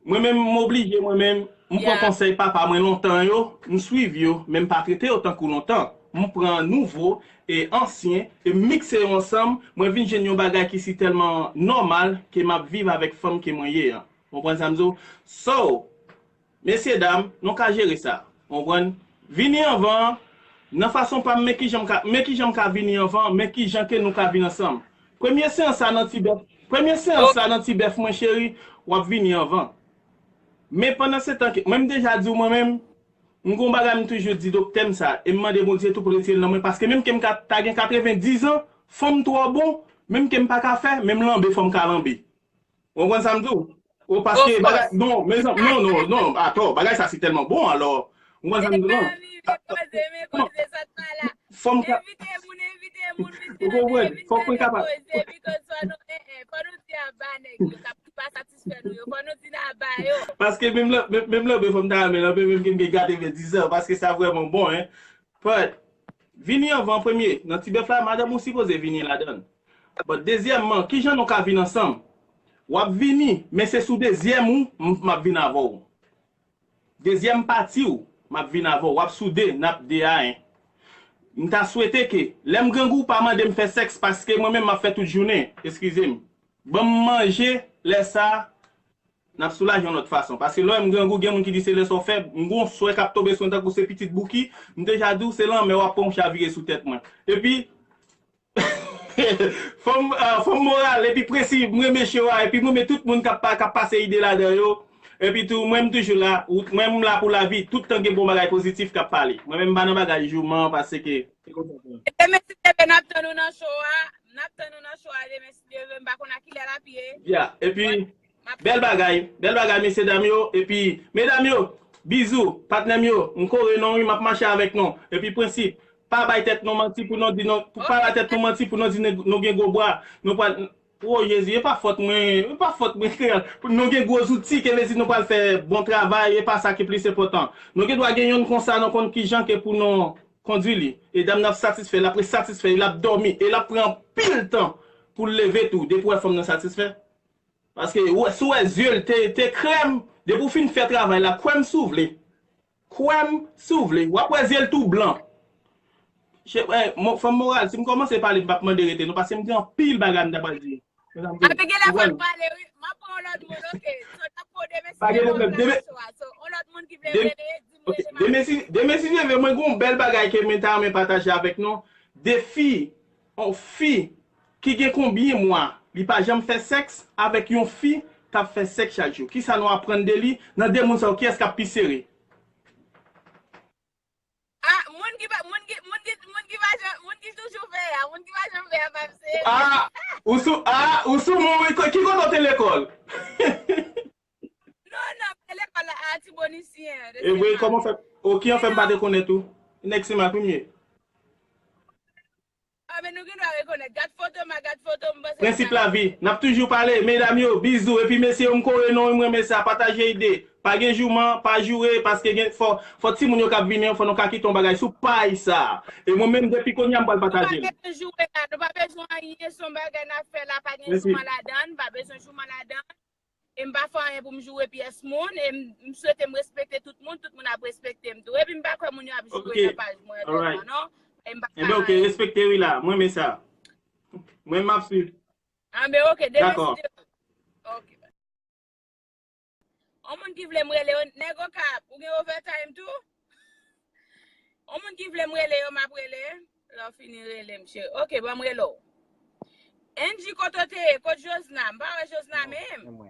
Mwen menm, m oblije, mwen menm, m pran konsèy papa mwen lontan yo, m swiv yo, men m pa trete yo tankou lontan. M pran nouvo e ansyen, e m mikse yo ansanm, mwen vin jwenn yon bagay ki si tèlman nòmal ke m ap viv avèk fanm ke mwen ye an. Ou konprann sa m di w? So, mesye dam, nou ka jere sa. Ou konprann? Vini anvan, nan fason pa m, men kijan m ka, men kijan m ka vini anvan, men kijan ke nou ka vin ansanm. Premye seyans sa nan ti bèf, premye seyans sa nan ti bèf mwen cheri, w ap vini anvan. Men pandan se tan ke, mwen m deja di w mwen menm, m gon bagay m toujou di doktè m sa, e m mande Bondye tou pou l retire l nan mwen, paske menm ke m ka, ta gen katrevendiz an, fanm twò bon, menm ke m pa ka fè, menm lanbe fò m ka lanbe. Ou konprann sa m di w? Ou paske bagay, non, mezanmi, non, non, non, atò, bagay sa se tèlman bon, alò, ou konprann sa m di w, non? Fò m ka, ou konprann, fò mwen kapab. ka satisfè nou yo. Fò nou di n a ba yo. Paske menm lè, menm, menm lè, fò m ta renmen, lè, menm ki m gen gate ven dizan, paske sa vrèman bon, hein. But, vini anvan premye, nan ti bèf la, madanm ou sipoze vini ladan l. But, dezyèmman, kijan nou ka vin ansanm? W ap vini, men se sou dezyèm ou, m, m ap vin avè w. Dezyèm pati w, m ap vin avè w. W ap sou de, n ap de a en. M ta swete ke, lè m grangou, pa mande m fè sèks, paske mwen menm m ap fè tout jounen. Eskize m. Ban m manje, lè sa, n ap soulaje yon lòt fason. Paske lè w wè m grangou, gen moun ki di se lè sa w fè, m gon swè k ap tonbe sou mwen tankou se pitit bouki, m deja di w se lanmè w ap pran yon chavire sou tèt mwen. Epi, fanm, ah, fanm moral, epi presi, m renmen show a, epi m renmen tout moun k ap pa-, k ap pase ide ladan yo. Epi tou, mwen m toujou la, ou, mwen m la pou lavi, tout tan gen bon bagay pozitif k ap pale. Mwen menm m pa nan bagay jouman, paske se konsa. Demen si Dye vle, n ap tann ou nan show a, n ap tann ou nan show a demen si Dye vle, m pa konn a kilè l ap ye. Yeah, epi, bèl bagay, bèl bagay, mesye dam yo. Epi, medam yo, bizou, patnè m yo, m kore non wi, m ap mache avèk nou. Epi, prensip, pa bay tèt nou manti pou nou di nou, pou pa bay tèt nou manti pou nou di nou, nou gen gwo bra. Nou pral, o Jezi, e pa fòt mwen, e pa fòt mwen, kreyòl. Pou nou gen gwo zouti, ke vle di nou pral fè bon travay, e pa sa ki plis enpòtan. Nou gen dwa gen yonn konsa, nou konn kijan ke pou nou kondui li. E dam nan ap satisfè, l ap ret satisfè, e l ap dòmi, e l ap pran anpil tan pou l leve tou, depi w wè fanm nan satisfè. Paske ou, si w wè zye l te, te krèm, depi w fin fè travay la, kwè m si w vle. Kwè m si w vle. W ap wè zye l tou blan. Che, eh, mo-, fanm moral, si m kòmanse pale, m p ap mande rete, non, paske m gen anpil bagay m ta pral di. Mezanmi, api gen lè fò l pale, wi. M ap pran yon lòt moun, oke. So, n ap pran demen si Dye vle, m ap fè show a. So, yon lòt moun ki vle rele, di m rele m. Demen si, demen si Dye vle, mwen gen yon bèl bagay ke mwen ta renmen pataje avèk nou. De fi, yon fi ki gen konbyen mwa, li pa janm fè sèks avèk yon fi k ap fè sèks chak jou. Kisa nou aprann de li? Nan de moun sa yo, kiyès k ap pi sere? Ah, moun ki pa, moun ki, moun ki, moun ki pa jan-, moun ki toujou fè a, moun ki pa janm fè a, pa m se. Ah, ou sou, ah, ou sou moun, wi, ki kote w te lekòl? Non, non, mwen lekòl a Atibonisyen. E vre, kòman fè? O, ki an fè m pa te konnen tou? Nèg se mal premye. Ah, men nou gen dwa rekonèt. Gad foto m a, gad foto m, panse. Prensip lavi. N ap toujou pale. Medam yo, bizou. Epi mesye yo, m kore non, m renmen sa. Pataje ide. Pa gen jouman, pa joure, paske gen, fò, fò timoun yo k ap vini an, fò nou ka kite yon bagay sou pay sa. E mwen menm, depi kounye a, m pral pataje l. Nou pa bezwen joure la, nou pa bezwen anyen, se yon bagay n ap fè la, pa gen jouman ladan l, pa bezwen jouman ladan l. E m pa fè anyen pou m joure pyès moun, e m, m swete m respekte tout moun, tout moun ap respekte m tou. Epi m pa kwè moun yo ap joure nan paj mwen tèlman, non. E m pa fè anyen. Ebyen, oke, respekte wi la, mwen renmen sa. Mwen, m ap swiv. Ah, men oke, demen si Dye vle. Oke. On moun ki vle m rele yo, nèg Okap, ou gen overtime tou? On moun ki vle m rele yo, m ap rele. Lè w fini rele m, cheri. Oke, ban m rele w. Angie, kote w te ye? Kot Josna? M pa wè Josna menm.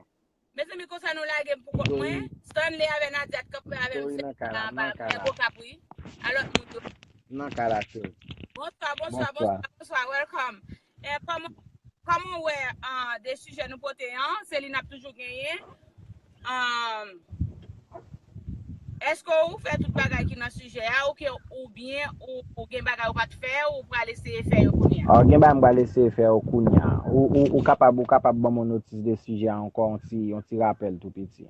Mezanmi, konsa nou lage m pou kont mwen. Stanley avè Nadia t kanpe avè m, se anba nèg Okap, wi. A lòt moun yo. Nan ka la, cheri. Bonswa, bonswa, bonswa, bonswa, welcome. Eh, kòman, kòman w wè, ah, de sijè nou pote an, se li n ap toujou genyen. Ah, èske ou fè tout bagay ki nan sijè a, ou ke, oubyen ou, ou gen bagay ou pa t fè, ou pral eseye fè yo kounye a? Ah, gen bagay m pral eseye fè yo kounye a. Ou, ou, ou kapab, ou kapab ban m yon notis de sijè a ankò, yon ti, yon ti rapèl tou piti.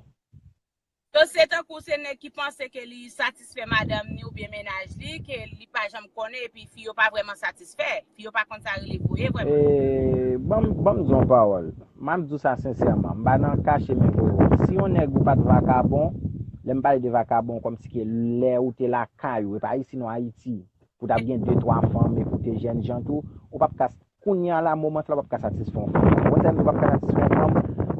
So, se tankou se nèg ki panse ke li satisfè madanm ni oubyen mennaj li, ke li pa janm konnen, epi fi yo pa vrèman satisfè. Fi yo pa konn sa rele voye vrèman. E, ban m, ban m di yon pawòl. M ap di w sa sensèman. M pa nan kache men voye w. Si yon nèg ou pa t vakabon, lè m pale de vakabon, kòmsi ke lè ou te lakay ou, e pa isi non, Ayiti, pou w t ap gen de, twa fanm, epi w te jènjan tou, ou p ap ka Kounye a la, moman sa la, w p ap ka satisfè yon fanm. Ou konn sa m di, w p ap ka satisfè yon fanm,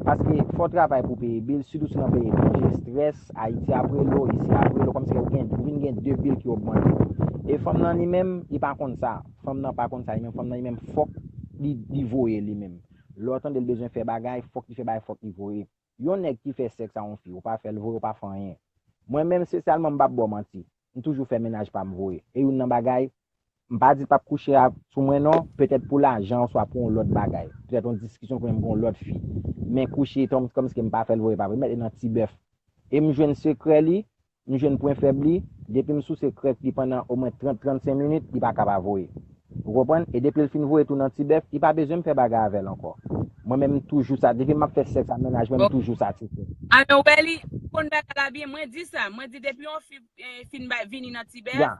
paske fò w travay pou w peye bil, sitou si w nan peyi etranje, estrès, Ayiti ap rele w, isi ap rele w, kòmsi ou gen, ou vin gen de bil ki ogmante. E fanm nan li menm, li pa konn sa. Fanm nan pa konn sa li menm, fanm nan li menm, fòk li, li voye li menm. Lè w tande l bezwen fè bagay, fòk li fè bagay, fòk li voye. Yon nèg ki fè sèks a yon fi, ou pa fè l voye, ou pa fè anyen. Mwen menm, espesyalman, m p ap ba w manti. M toujou fè mennaj pa m voye. E youn nan bagay, m pa di l p ap kouche a, sou mwen non, petèt pou lajan oswa pou yon lòt bagay. Petèt yon diskisyon pou mwen gen yon lòt fi. Men kouche, kòm, kòmsi m pa fè l voye pa vre. M mete nan ti bèf. E m jwenn sekrè li, m jwenn pwen fèb li, depi m sou sekrè li pandan omwen trant, trannsenk minit, li pa ka pa voye. Ou konprann? E depi l fin voye tou nan ti bèf, li pa bezwen m fè bagay avè l ankò. Mwen menm, m toujou sa. Depi m ap fè sèks ak mennaj mwen, m toujou satisfè. A, men ou wè li konn bagay la byen. Mwen di sa. Mwen di depi yon fi eh, fin ba- vini nan ti bèf, Ya,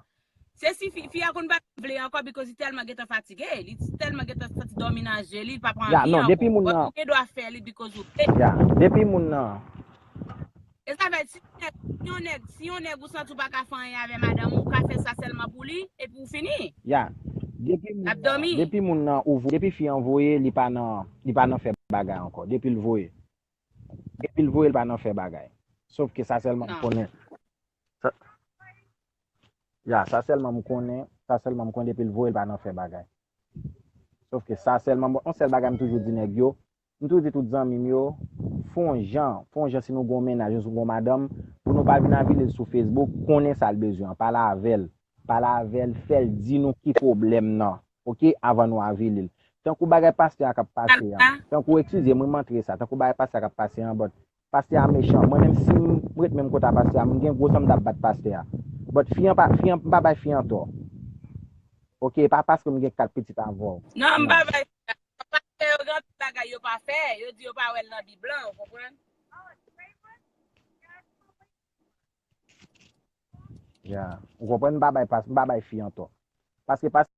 se si fi, fi a konn pa vle ankò because li tèlman gentan fatige. Li tèlman gentan santi dòmi nan je li, li pa pran ya, anvi non, depi ankò. moun But nan, ou gen dwa fè li because ou vle. Ya, depi moun nan, E sa fè si yon nèg, si yon nèg, si yon nèg ou santi ou pa ka fè anyen avè madanm ou, ou ka fè sa sèlman pou li, epi ou fini. Ya, depi L moun ap nan, dòmi. Depi moun nan ou vo, depi fi an voye, li pa nan, li pa nan fè bagay ankò. Depi l voye. Depi l voye, li pa nan fè bagay. Sof ke sa sèlman m Non. konnen. Sa, ya, sa sèlman m konnen, sa sèlman m konnen depi l voye, li pa nan fè bagay. Sof ke sa sèlman, bon, yon sèl bagay m toujou di nèg yo, m toujou di tout zanmi m yo, fè yon jan, fè yon jan si nou gon mennaj, si nou gon madanm, pou nou pa vin avili l sou Facebook, konnen sa l bezwen an, pale avè l, pale avè l, fè l di nou ki pwoblèm nan, oke, avan nou avili l. Tankou bagay pastè a k ap pase an, tankou, eskize m, wi, m antre sa, tankou bagay pastè a k ap pase an, but pastè a mechan, mwen menm si m ret menm kote a pastè a, m gen gwo san m t ap bat pastè a. But fi an pa, fi an, m pa bay fi an tò. Oke, pa paske m gen kat pitit avè w. Non, m pa bay. Pastè yo gen anpil bagay yo pa fè. Yo di yo pa wè l nan Bib lan, ou konprann? Ya. Ou konprann, m pa bay pas, m pa bay fi an tò. Paske pas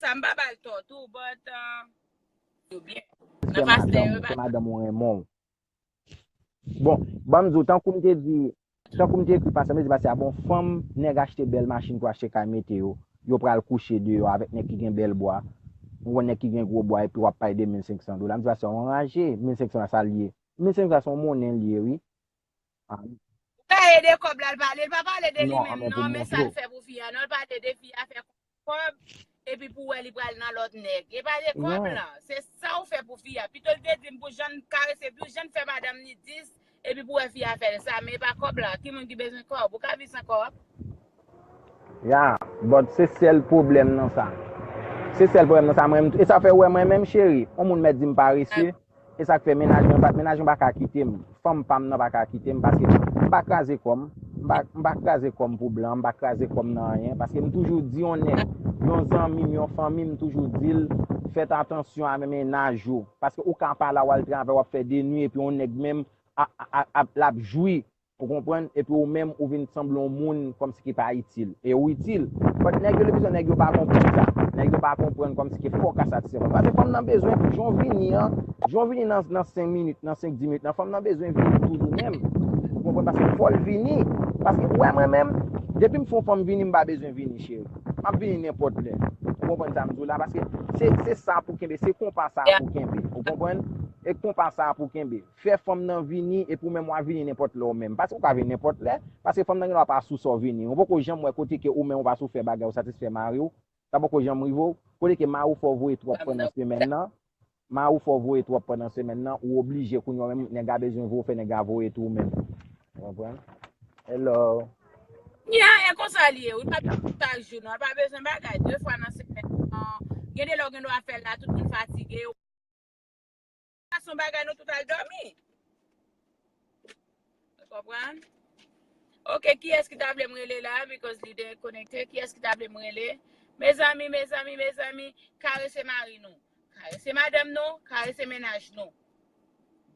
Sa m pa ba l tò tou, but uh, yo byen. Nan pastè yo pa. Madanm ou renmen w. Bon, ban m di w, tankou m te di, tankou m te ekri pastè, m te di pastè a, bon, fanm, nèg achte bèl machin pou achte kay mete yo, yo pral kouche deyò avèk nèg ki gen bèl bwa, ou wè nèg ki gen gwo bwa, epi w ap pale de mil senk san dola. M di pastè a, w anraje, mil senk san dola sa l ye. Mil senk san dola se yon monnen l ye, wi. Ou ka ede kòb la, l pale, l pa pale de li menm non, men sa l fè pou fi a non, l pale de fi a fè kòb, epi pou wè li pral nan lòt nèg. E pa de kòb la, se sa ou fè pou fi a. Pito l te di m pou jan l karese fi, jan l fè madanm ni dis, epi pou wè fi a fè l sa, men e pa kòb la. Ki moun ki bezwen kòb? Ou ka viv san kòb? Ya, but se sèl pwoblèm nan sa. Se sèl pwoblèm nan sa, mwen, e sa fè wè mwen menm cheri, yon moun mèt di m parese, e sa k fè mennaj mwen pa, mennaj mwen pa ka kite m, fanm pa m nan pa ka kite m, paske m pa kraze kò m, m pa, m pa kraze kò m pou blan, m pa kraze kò m nan anyen, paske m toujou di yon nèg, yon zanmi m, yon fanmi m, m toujou di l, fèt atansyon avè mennaj ou, paske ou ka pale a w al travay, w ap fè de nwi, epi yon nèg menm, a, a, a, a, l ap jwi, ou konprann, epi ou menm ou vin sanble yon moun kòmsi ki pa itil, e ou itil. But nèg yo, le plis nèg yo pa konprann sa. Nèg yo pa konprann kòmsi ki fò w ka satisfè fanm. Paske fanm nan bezwen tou, jan w vini an, jan w vini nan, nan senk minit, nan senk di minit, nan fanm nan bezwen vini toujou menm. Ou konprann, paske fò l vini. Paske ou wè mwen menm, depi m fè yon fanm vini, m pa bezwen vini, cheri. M ap vini nenpòt lè. Ou konprann sa m di w la, paske se, se sa pou kenbe, se konpa sa pou kenbe. Ou konprann? E konpa sa pou kenbe. Fè fanm nan vini, epi ou menm w a vini nenpòt lè ou menm. Paske ou ka vini nenpòt lè, paske fanm nan gen dwa pa sou sa w vini. Ou poko janm wè kote ke ou menm ou pa sou fè bagay ou satisfè mari w, sa poko janm rive w. Kote ke mari w fè w voye twòp pandan semèn nan, mari w fè w voye twòp pandan semèn nan, ou oblije kounye a menm, nèg la bezwen voye, fè nèg la voye tou ou menm. Ou konprann? Hello. Ya, e konsa l ye, wi, pa chak jou non, pa bezwen bagay, de fwa nan semèn nan. Gen de lè w gen dwa fè l la, tout moun fatige, se yon bagay nou tout al dòmi. Ou konprann? Ok, kiyès ki ta vle m rele la? Because li dekonekte. Kiyès ki ta vle m rele? Mezanmi, mezanmi, mezanmi, karese mari nou. Karese madanm nou, karese mennaj nou.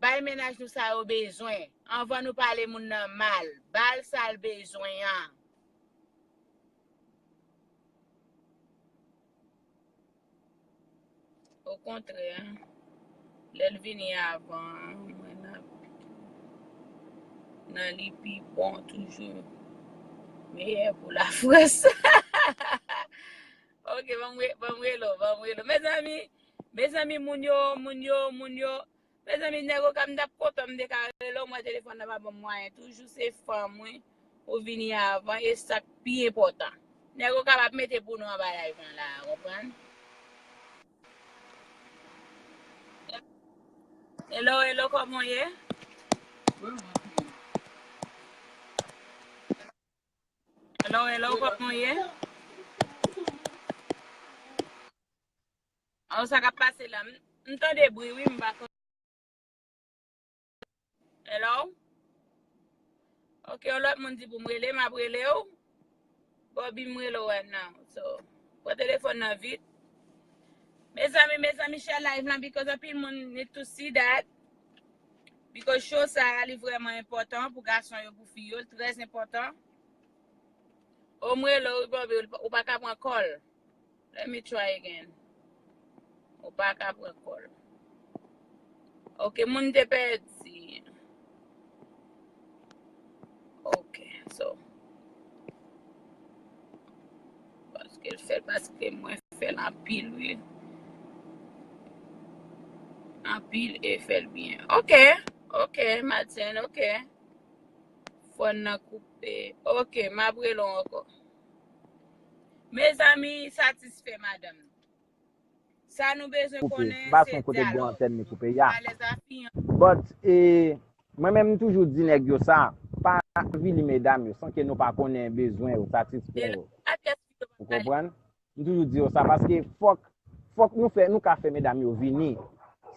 Bay mennaj nou sa yo bezwen. Anvan nou pale moun nan mal, ba l sa l bezwen an. Okontrè, lè l vini avan an, mwen nan, nan li pi bon toujou. Meyè pou Lafrans. Ok, ban m re- ban m rele w, ban m rele w. Mezanmi, mezanmi, moun yo, moun yo, moun yo, Mezanmi, nèg Okap, m t ap kontan m te ka rele w, mwen telefòn nan pa ban m mwayen. Toujou se fanm, wi, ou vini avan, e sa k pi enpòtan. Nèg Okap ap mete pou nou anba live lan la, konprann? Hello, hello, kòman w ye? Hello, hello, kòman w ye? Aw, sa k ap pase la? M, m tande bri, wi, m pa konn. Hello? Ok, yon lòt moun di pou m rele, m ap rele w. Bobby, m rele w right now. So, pran telefòn nan vit. Mezanmi, mezanmi, share live lan because anpil moun need to see that. Because show sa a, li vrèman enpòtan pou gason yo, pou fi yo, li trè enpòtan. O, m rele w, Bobby, ou pa ka pran call. Let me try again. Ou pa ka pran call. Ok, moun te pèdi. Ok, so. Paske l fè l, paske mwen fè l anpil, wi. Anpil e fè l byen. Ok, ok, Madsen, ok. Fòn nan koupe. Ok, m ap rele w ankò. Mezanmi, satisfè madanm nou. Sa nou bezwen konnen, se dyalòg. M pa son kote bò antèn li koupe, ya. Alèz a fi an. But, e, mwen menm, m toujou di nèg yo sa, pa avili medam yo, san ke nou pa konnen bezwen yo, satisfè yo. Ou konprann? M toujou di yo sa, paske fòk, fòk nou fè, nou ka fè medam yo vini.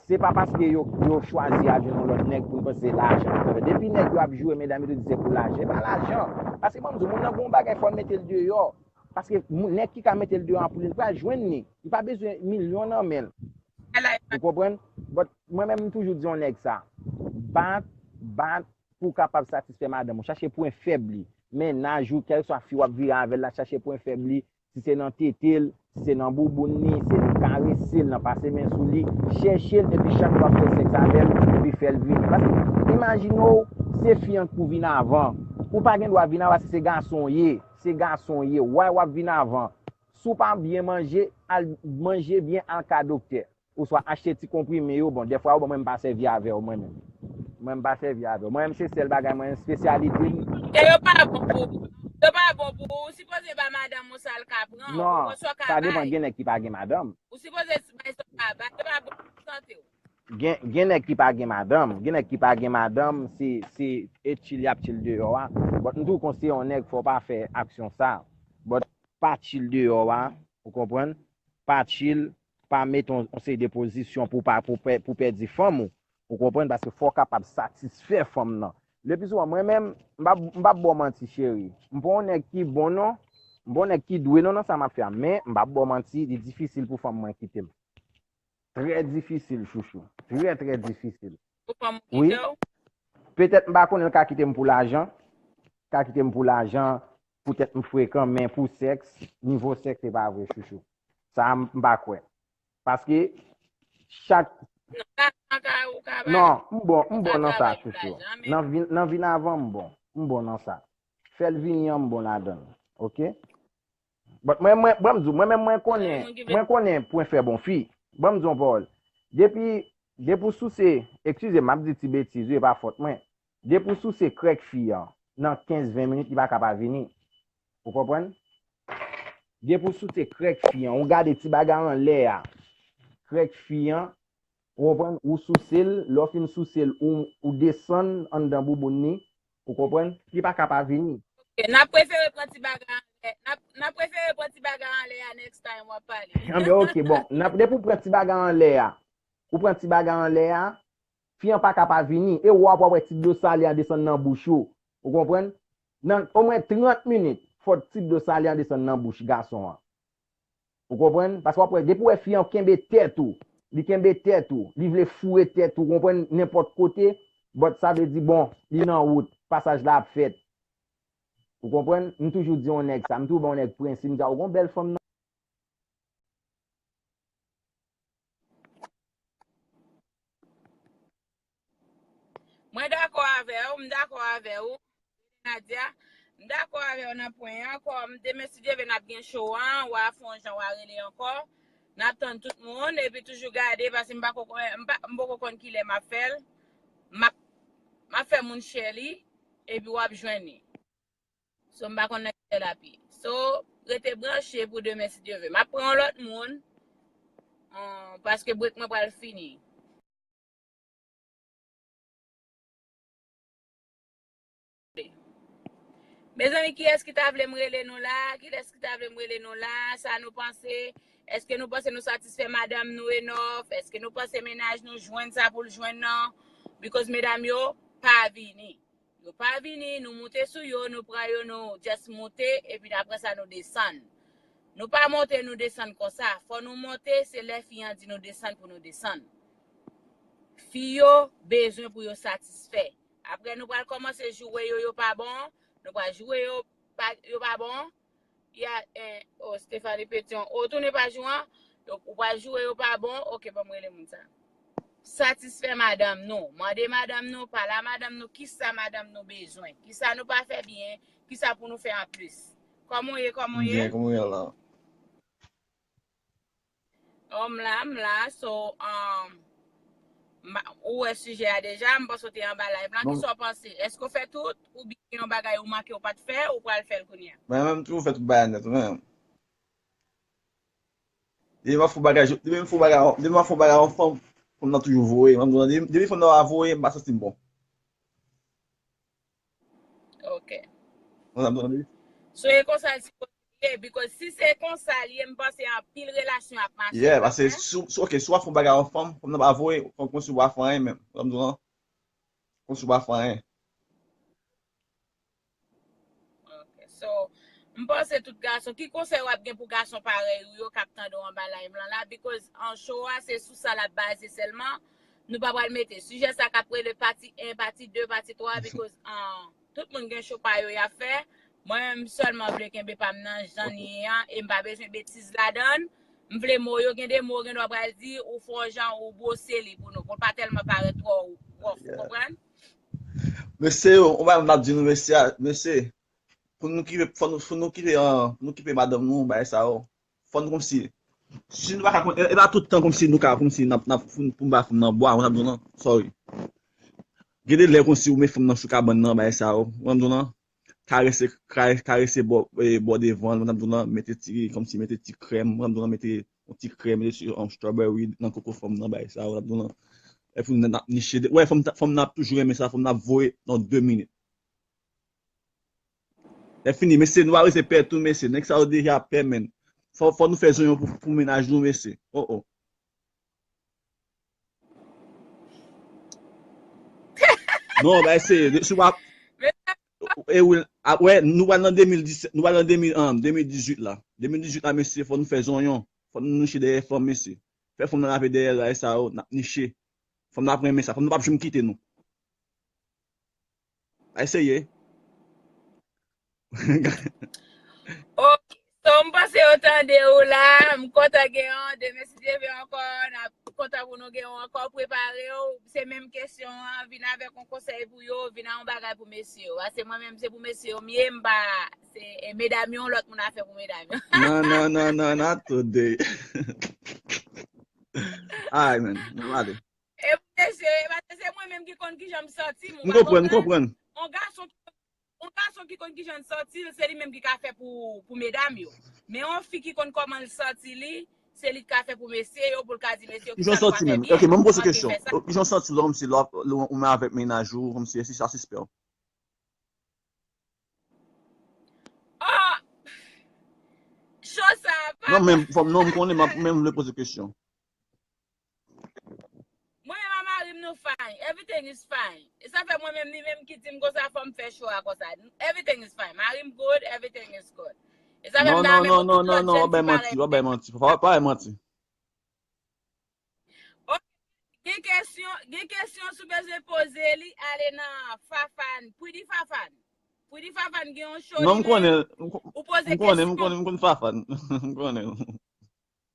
Se pa paske yo, yo chwazi al jwenn yon lòt nèg pou n panse se lajan. Depi nèg yo ap joure medam yo, yo di se pou lajan. E pa lajan. Paske ban m di w, moun nan gon bagay, fò l mete l deyò. Paske moun, nèg ki ka mete l deyò an pou li, li pral jwenn li. Li pa bezwen milyon nan men l. Ou konprann? But mwen menm, m toujou di yon nèg sa. Bat, bat pou w kapab satisfè madanm ou. Chache pwen fèb li. Mennaj ou, kèlkeswa fi w ap vire avè l la, chache pwen fèb li. Si se nan tete l, si se nan bouboun li, si se nan karese l, nan pase men sou li, chèche l, epi chak fwa w ap fè sèks avè l, epi fè l vini. Paske, imajine w, se fi an k pou vin avan. Ou pa gen dwa vin avan, se, se gason w ye. Se gason w ye. Why w ap vin avan? Si w pa byen manje, al manje byen, al ka doktè. Oswa achte ti konprime yo, bon, dèfwa yo ban mwen, m pa sèvi avè yo, mwen menm. Mwen, m pa sèvi avè yo. Mwen menm, se sèl bagay, mwen, espesyalite m. E yo pa bon pou ou. Yo pa bon pou ou. Ou sipoze ba madanm ou sa l ka pran. Non, sa depann, gen nèg ki pa gen madanm. Ou sipoze bay sa w ka bay. Yo pa bon pou sante w. Gen, gen nèg ki pa gen madanm. Gen nèg ki pa gen madanm, se, se e chill y ap chill deyò a. But m tou konseye yon nèg, fò w pa fè aksyon sa. But pa chill deyò a, ou konprann? Pa chill, pa mete yon, yon seri de pozisyon pou pa, pou pè-, pou pèdi fanm ou. Ou konprann? Paske fò w kapab satisfè fanm nan. Le pli souvan, mwen menm, m p ap, m p ap ba w manti, cheri. M pa yon nèg ki bon non, m pa yon nèg ki dwe non nan sa m ap fè a, men m p ap ba w manti, li difisil pou fanm mwen kite m. Trè difisil, chouchou. Trè, trè difisil. Pou fanm ou kite w? Petèt m pa konnen l ka kite m pou lajan. Ka kite m pou lajan, poutèt m frekan, men pou sèks, nivo sèks se pa vre, chouchou. Sa a, m, m pa kwè. Paske chak... Non, lajan ka, ou ka bay. Non, m bon, m bon nan sa, chouchou. Nan vin, nan vin avan, m bon. M bon nan sa. Fè l vini an, m bon ladan l. Ok? But mwen, mwen, ban m di w, mwen menm mwen konnen, mwen konnen pwen fèb yon fi. Ban m di w yon pawòl. Depi, depi w souse, eskize m, m ap di ti betiz, wi, e pa fòt mwen. Depi w souse krèk fi an, nan kenz ven minit, li pa ka pa vini. Ou konprann? Depi w souse krèk fi an, ou gade ti bagay anlè a. Krèk fi an, ou konprann? Ou souse l, lè w fin souse l, ou, ou desann anndan bouboun li, ou konprann? Li pa ka pa vini. Ok, n ap prefere pran ti bagay anlè. N ap, n ap prefere pran ti bagay anlè a next time w ap pale. Anben, ok, bon. N ap, depi w pran ti bagay anlè a, ou pran ti bagay anlè a, fi an pa ka pa vini. E w ap wè ti dlo sale an desann nan bouch ou. Ou konprann? Nan omwen trant minit, fò ti dlo sale an desann nan bouch gason an. Ou konprann? Paske w ap wè, depi w wè fi an kenbe tèt ou, li kenbe tèt ou, li vle foure tèt ou, ou konprann, nenpòt kote, but sa vle di, bon, li nan wout, pasaj la ap fèt. Ou konprann? M toujou di yon nèg sa, m toujou ba yon nèg prensip, m di a, ou gon bèl fanm nan. Mwen dakò avè w, m dakò avè w, Nadia. M dakò avè w nan pwen an. Kòm demen, si Dye vle, n ap gen show an, w a fè yon jan, w a rele ankò. N ap tann tout moun, epi toujou gade, paske m pa ko-, m pa, m poko konn kilè m ap fè l. M ap, m ap fè moun share li, epi w ap jwenn li. So, m pa konn nan kilè l ap ye. So, rete branche pou demen, si Dye vle. M ap pran yon lòt moun, ah, paske break mwen pral fini. Mezanmi, kiyès ki ta vle m rele nou la? Kilès ki ta vle m rele nou la? Sa nou panse? Èske nou panse nou satisfè madanm nou enòf? Èske nou panse mennaj nou jwenn sa pou l jwenn nan? Because medam yo pa vini. yo pa vini, nou moute sou yo, nou pran yo, nou just moute, epi apre sa nou desann. Nou pa monte, nou desann konsa. Fò nou monte, se lè fi an di nou desann pou nou desann. Fi yo bezwen pou yo satisfè. Apre nou pral kòmanse joure yo, yo pa bon. Nou pral joure yo, pa, yo pa bon. Ya, eh, oh, Stephanie Petion. Oh, tounen paj ou an. Ou pral joure yo pa bon. Ok, ban m rele moun sa. Satisfè madanm nou. Mande madanm nou, pale a madanm nou, kisa madanm nou bezwen. Kisa nou pa fè byen, kisa pou nou fè anplis. Kòman w ye, kòman w ye? Byen, kòman w ye la? Oh, m la, m la. So, um, ou wè sijè a deja, m panse w te anba live lan. Kisa w panse? Èske w fè tout, oubyen gen yon bagay ou manke, ou pa t fè, ou pral fè l kounye a? Mwen menm, toujou fè tout bagay nèt, mwen menm. Depi m ap fè bagay, depi m fè bagay, depi m ap fè bagay yon fanm, fanm nan toujou voye. Mwen menm, depi, depi fanm nan pa voye, m pa santi m bon. Ok. Mwen menm, mwen menm. So, e konsa l sipoze ye, because si se konsa l ye, m panse anpil relasyon ap mache. Yeah, paske si, si, ok, si w ap fè bagay yon fanm, fanm nan pa voye, fanm kòmsi w pa fè anyen menm. Ou konprann? Kòmsi w pa fè anyen. Ok, so, m panse tout gason, ki konsèy w ap gen pou gason parèy ou yo k ap tande w anba live lan la? Because an show a, se sou sa l ap baze sèlman. Nou pa pral mete sijè sa k ap rele pati en, pati de, pati twa, because an, tout moun gen show pa yo y ap fè. Mwen menm, m sèlman vle kenbe pa m nan jan l ye an, e m pa bezwen betiz ladan l. M vle mo yo, gen de mo, gen dwa pral di, ou fè yon jan, ou bwose li pou nou, pou l pa tèlman parèt twò wòf, ou konprann? Mesye yo, yon bagay m ap di nou, mesye, mesye, pou nou kipe, fò nou, fò nou kipe, ah, pou nou kipe madanm nou, bagay sa yo. Fò nou kòmsi, si nou pa ka, e, e pa tout tan kòmsi nou ka, kòmsi n ap, n ap, pou, pou n ba fanm nan bwa, ou n ap di w non, sorry. Gen de lè kòmsi ou met fanm nan sou kabann nan, bagay sa yo, ou n ap di w non. Karese, kare-, karese bò, e, bò devan l, ou n ap di w non, mete ti, kòmsi mete ti krèm, ou n ap di w non, mete yon ti krèm, mete ti, um, strawberry nan koko fanm nan, bagay sa yo, ou n ap di w non. Epi n ap niche, wè, fanm, fanm nan ap toujou renmen sa, fanm nan ap voye nan de minit. Lè fini, mesye, nou pa rete pè tou, mesye. Nèg sa yo deja pè, menn. Fò, fò nou fè zonyon pou, pou mennaj nou, mesye. Oh, oh. Non, ba, eseye. Si w ap, e wi, a, wè, nou pral nan de mil disèt, nou pral nan de mil, an, de mil dizuit la. De mil dizuit la, mesye, fò nou fè zonyon. Fò nou niche dèyè fanm, mesye. Fè fanm nan rape dèyè la, e sa yo, n ap niche. Fanm nan ap renmen sa. Fanm nan p ap janm kite nou. Eseye. Ok. So, m panse yo tande w la. M kontan gen w. Demen, si Dye vle ankò, n ap kontan pou nou gen w ankò. Prepare w. Se menm kesyon an. Vin avèk yon konsèy pou yo. Vin ak yon bagay pou mesye yo. Paske mwen menm, se pou mesye yo m ye. M pa, se, e, medam yo, lòt moun a fè pou medam yo. Non, non, non, non, not today. Alright, man. N ap ale. E pou mesye, e paske se mwen menm ki konn kijan m santi m, ou konprann? M konprann, m konprann. On gason, on gason ki konn kijan l santi l, se li menm ki ka fè pou, pou medam yo. Men on fi ki konn kòman l santi li, se li ki ka fè pou mesye yo, pou l ka di mesye yo, kijan w santi menm? Ok, mwen m poze kesyon. Kijan w santi lè w, kòmsi lè w, lè w, ou menm avèk mennaj ou, kòmsi, èske sa respè w? Oh! Cho sa pa. Non, men, fò m, non, m konnen, m ap, men m vle poze kesyon. Mwen menm ak mari m, nou fine. Everything is fine. E sa fè mwen menm, li menm ki di m konsa, fò m fè cho a konsa. Everything is fine. Mari m good, everything is good. E sa fè m ta renmen pou tout lòt jèn fi parèy. W ap bay manti, w ap bay manti. Fò w pa bay manti. Ok. Gen kesyon, gen kesyon si w bezwen poze li, ale nan Fafan. Pretty Fafan. Pretty Fafan gen yon show li menm. Non, m konnen, m konnen, m konnen Fafan. M konnen.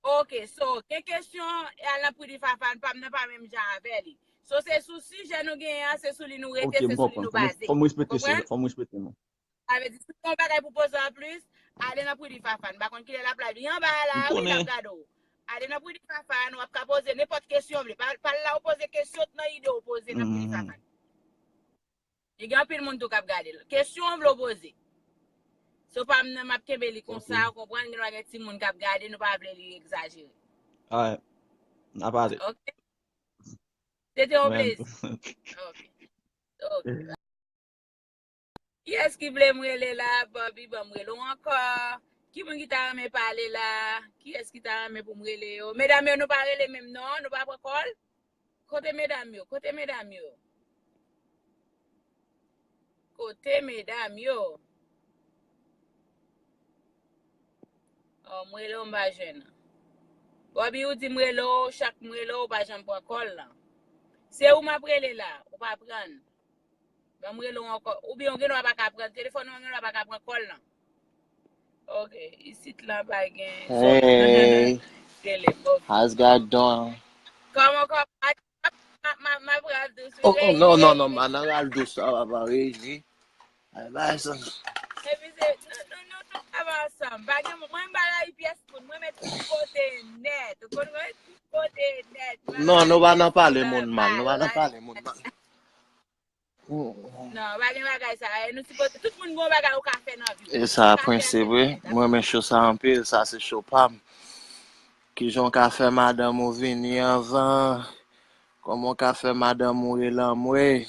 Ok, so, gen kesyon, al nan Pretty Fafan, pa m nan pa menm jan avè li. So, se sou sijè nou genyen an, se sou li nou rete, se sou li nou baze. Fò m respekte, fò m respekte nou. Sa vle di, si w gen yon bagay pou poze anplis, ale nan Pretty Fafan. M pa konn kilè l ap live. Li anba a la, wi, l ap gade w. Ale nan Pretty Fafan, w ap ka poze nenpòt kesyon w vle. Pa, pa al la w poze kesyon, t nan ide w poze nan Pretty Fafan. Li gen anpil moun tou k ap gade l. Kesyon w vle w poze. So pa m nan, m ap kenbe li konsa, ou konprann, gen dwa gen timoun k ap gade, nou pa vle li egzajere. Alright. N a pale. Ok. Se te yon plezi. Ok. Ok. Kiyès ki vle m rele la? Bobby, ban m rele w ankò. Ki moun ki ta renmen pale la? Kiyès ki ta renmen pou m rele yo? Medam yo, nou pa rele menm non, nou pa pran kòl. Kote medam yo? Kote medam yo? Kote medam yo? Oh, m rele w, m pa jwenn. Bobby, ou di m rele w, chak m rele w, ou pa janm pran kòl lan. Se ou m ap rele la, ou pa prann. Ban m rele w ankò. Oubyen ou gendwa pa ka pran telefòn, ou gendwa pa ka pran kòl lan. Ok, isit la pa gen zòn. Hey. Rele m, ok. How's God doing? Kòman, kòman? Ma, ma, ma pral dous, wi. Oh, oh, non, non, non, ma nan ral dous, sa va pa reyini. Ay, bay sa. Epi se, nou, nou, nou, nou travay ansanm. Pa gen, mwen, m pa rayi pyès moun. Mwen, men tout kote nèt. Ou konn mwen, tout kote nèt. Non, nou pa nan pale moun mal. Nou pa nan pale moun mal. Non, pa gen bagay sa. E nou sipoze, tout moun gen yon bagay ou ka fè nan vi w. E sa, prensip, wi. Mwen, men cho sa anpil. Sa, se cho pa m. Kijan w ka fè madanm ou vini anvan? Kòman w ka fè madanm ou rele anmwe?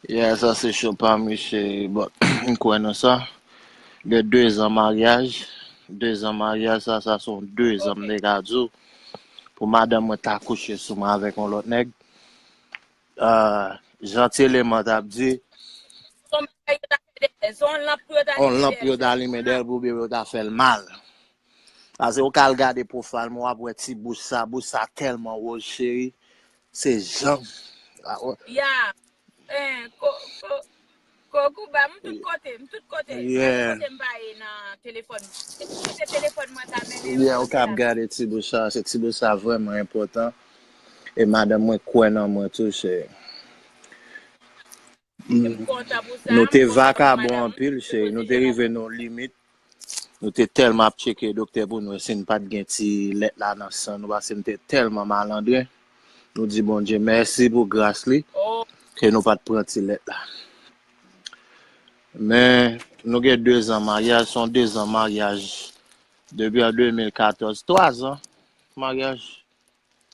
Yeah, sa se cho pa m, wi, cheri. Bon, m kwè nan sa. Gen de zan maryaj. De zan maryaj, sa, sa se yon de zan, m te ka di w. Pou madanm mwen ta kouche sou mwen avèk yon lòt nèg. Ah, jan Ti Eleman t ap di, se yon bagay yo ta fè dèyè, se yon lanp pou yo ta limen dèyè l, pou yo ta fè l mal. Paske ou ka al gade pwofayl mwen, w ap wè ti bouch sa, bouch sa tèlman woz, cheri. Se jan. Ah, oh. Ya. Eh, ko, ko, ko, Kouba, m tout kote, m tout kote. Yeah. Kote m pa ye nan telefòn. Se telefòn mwen ka mennen. Yeah, ou ka ap gade ti bouch sa, se ti bouch sa vrèman enpòtan. E madanm mwen kwè nan mwen tou, cheri. Nou te vakabon anpil, cheri. Nou te rive nan yon limit. Nou te tèlman ap tcheke doktè pou n wè si n pa t gen ti lèt la nan san nou, paske n te tèlman malandren. Nou di Bondye mèsi pou gras li, ke nou pa t pran ti lèt la. Men, nou gen de zan maryaj, se yon de zan maryaj. Depi an de mil katòz, twa zan maryaj.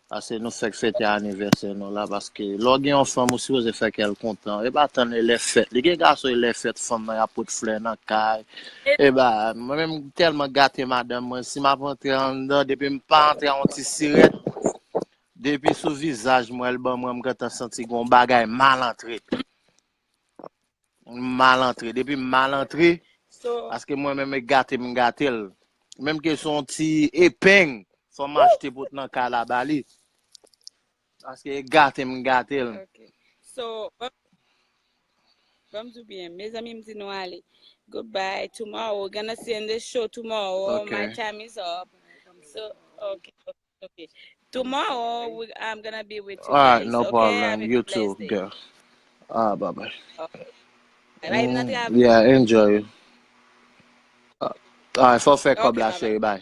Paske nou fèk fete anivèsè nou la, paske lè w gen yon fanm, ou sipoze fè kè l kontan. E pa tann e lè fèt. Li gen gason, e lè fèt, fanm nan, y ap pot flè nan kay. E ba, mwen menm, tèlman gate madanm mwen, si m ap antre anndan, depi m pa antre a yon ti sirèt, depi sou vizaj mwen, l ban mwen, m gentan santi gon bagay mal antre. M mal antre. Depi m mal antre, paske mwen menm e gate m gate l. Menm ke se yon ti epeng, fò m achte pou t nan kay la ba li. Paske e gate m gate l. Ok. So, ban, ban m di w byen. Mezanmi, m di nou ale. Goodbye. Tomorrow, we're gonna see in the show tomorrow. Ok. My time is up. So, ok, ok. Ok. Tomorrow, we, I'm gonna be with you guys, okay? All right, no problem. You too, girl. Ah, bye bye. Ok. Bye bye, m nan travay. Yeah, enjoy. Ah, ah, fò fè kòb la, cheri. Bye.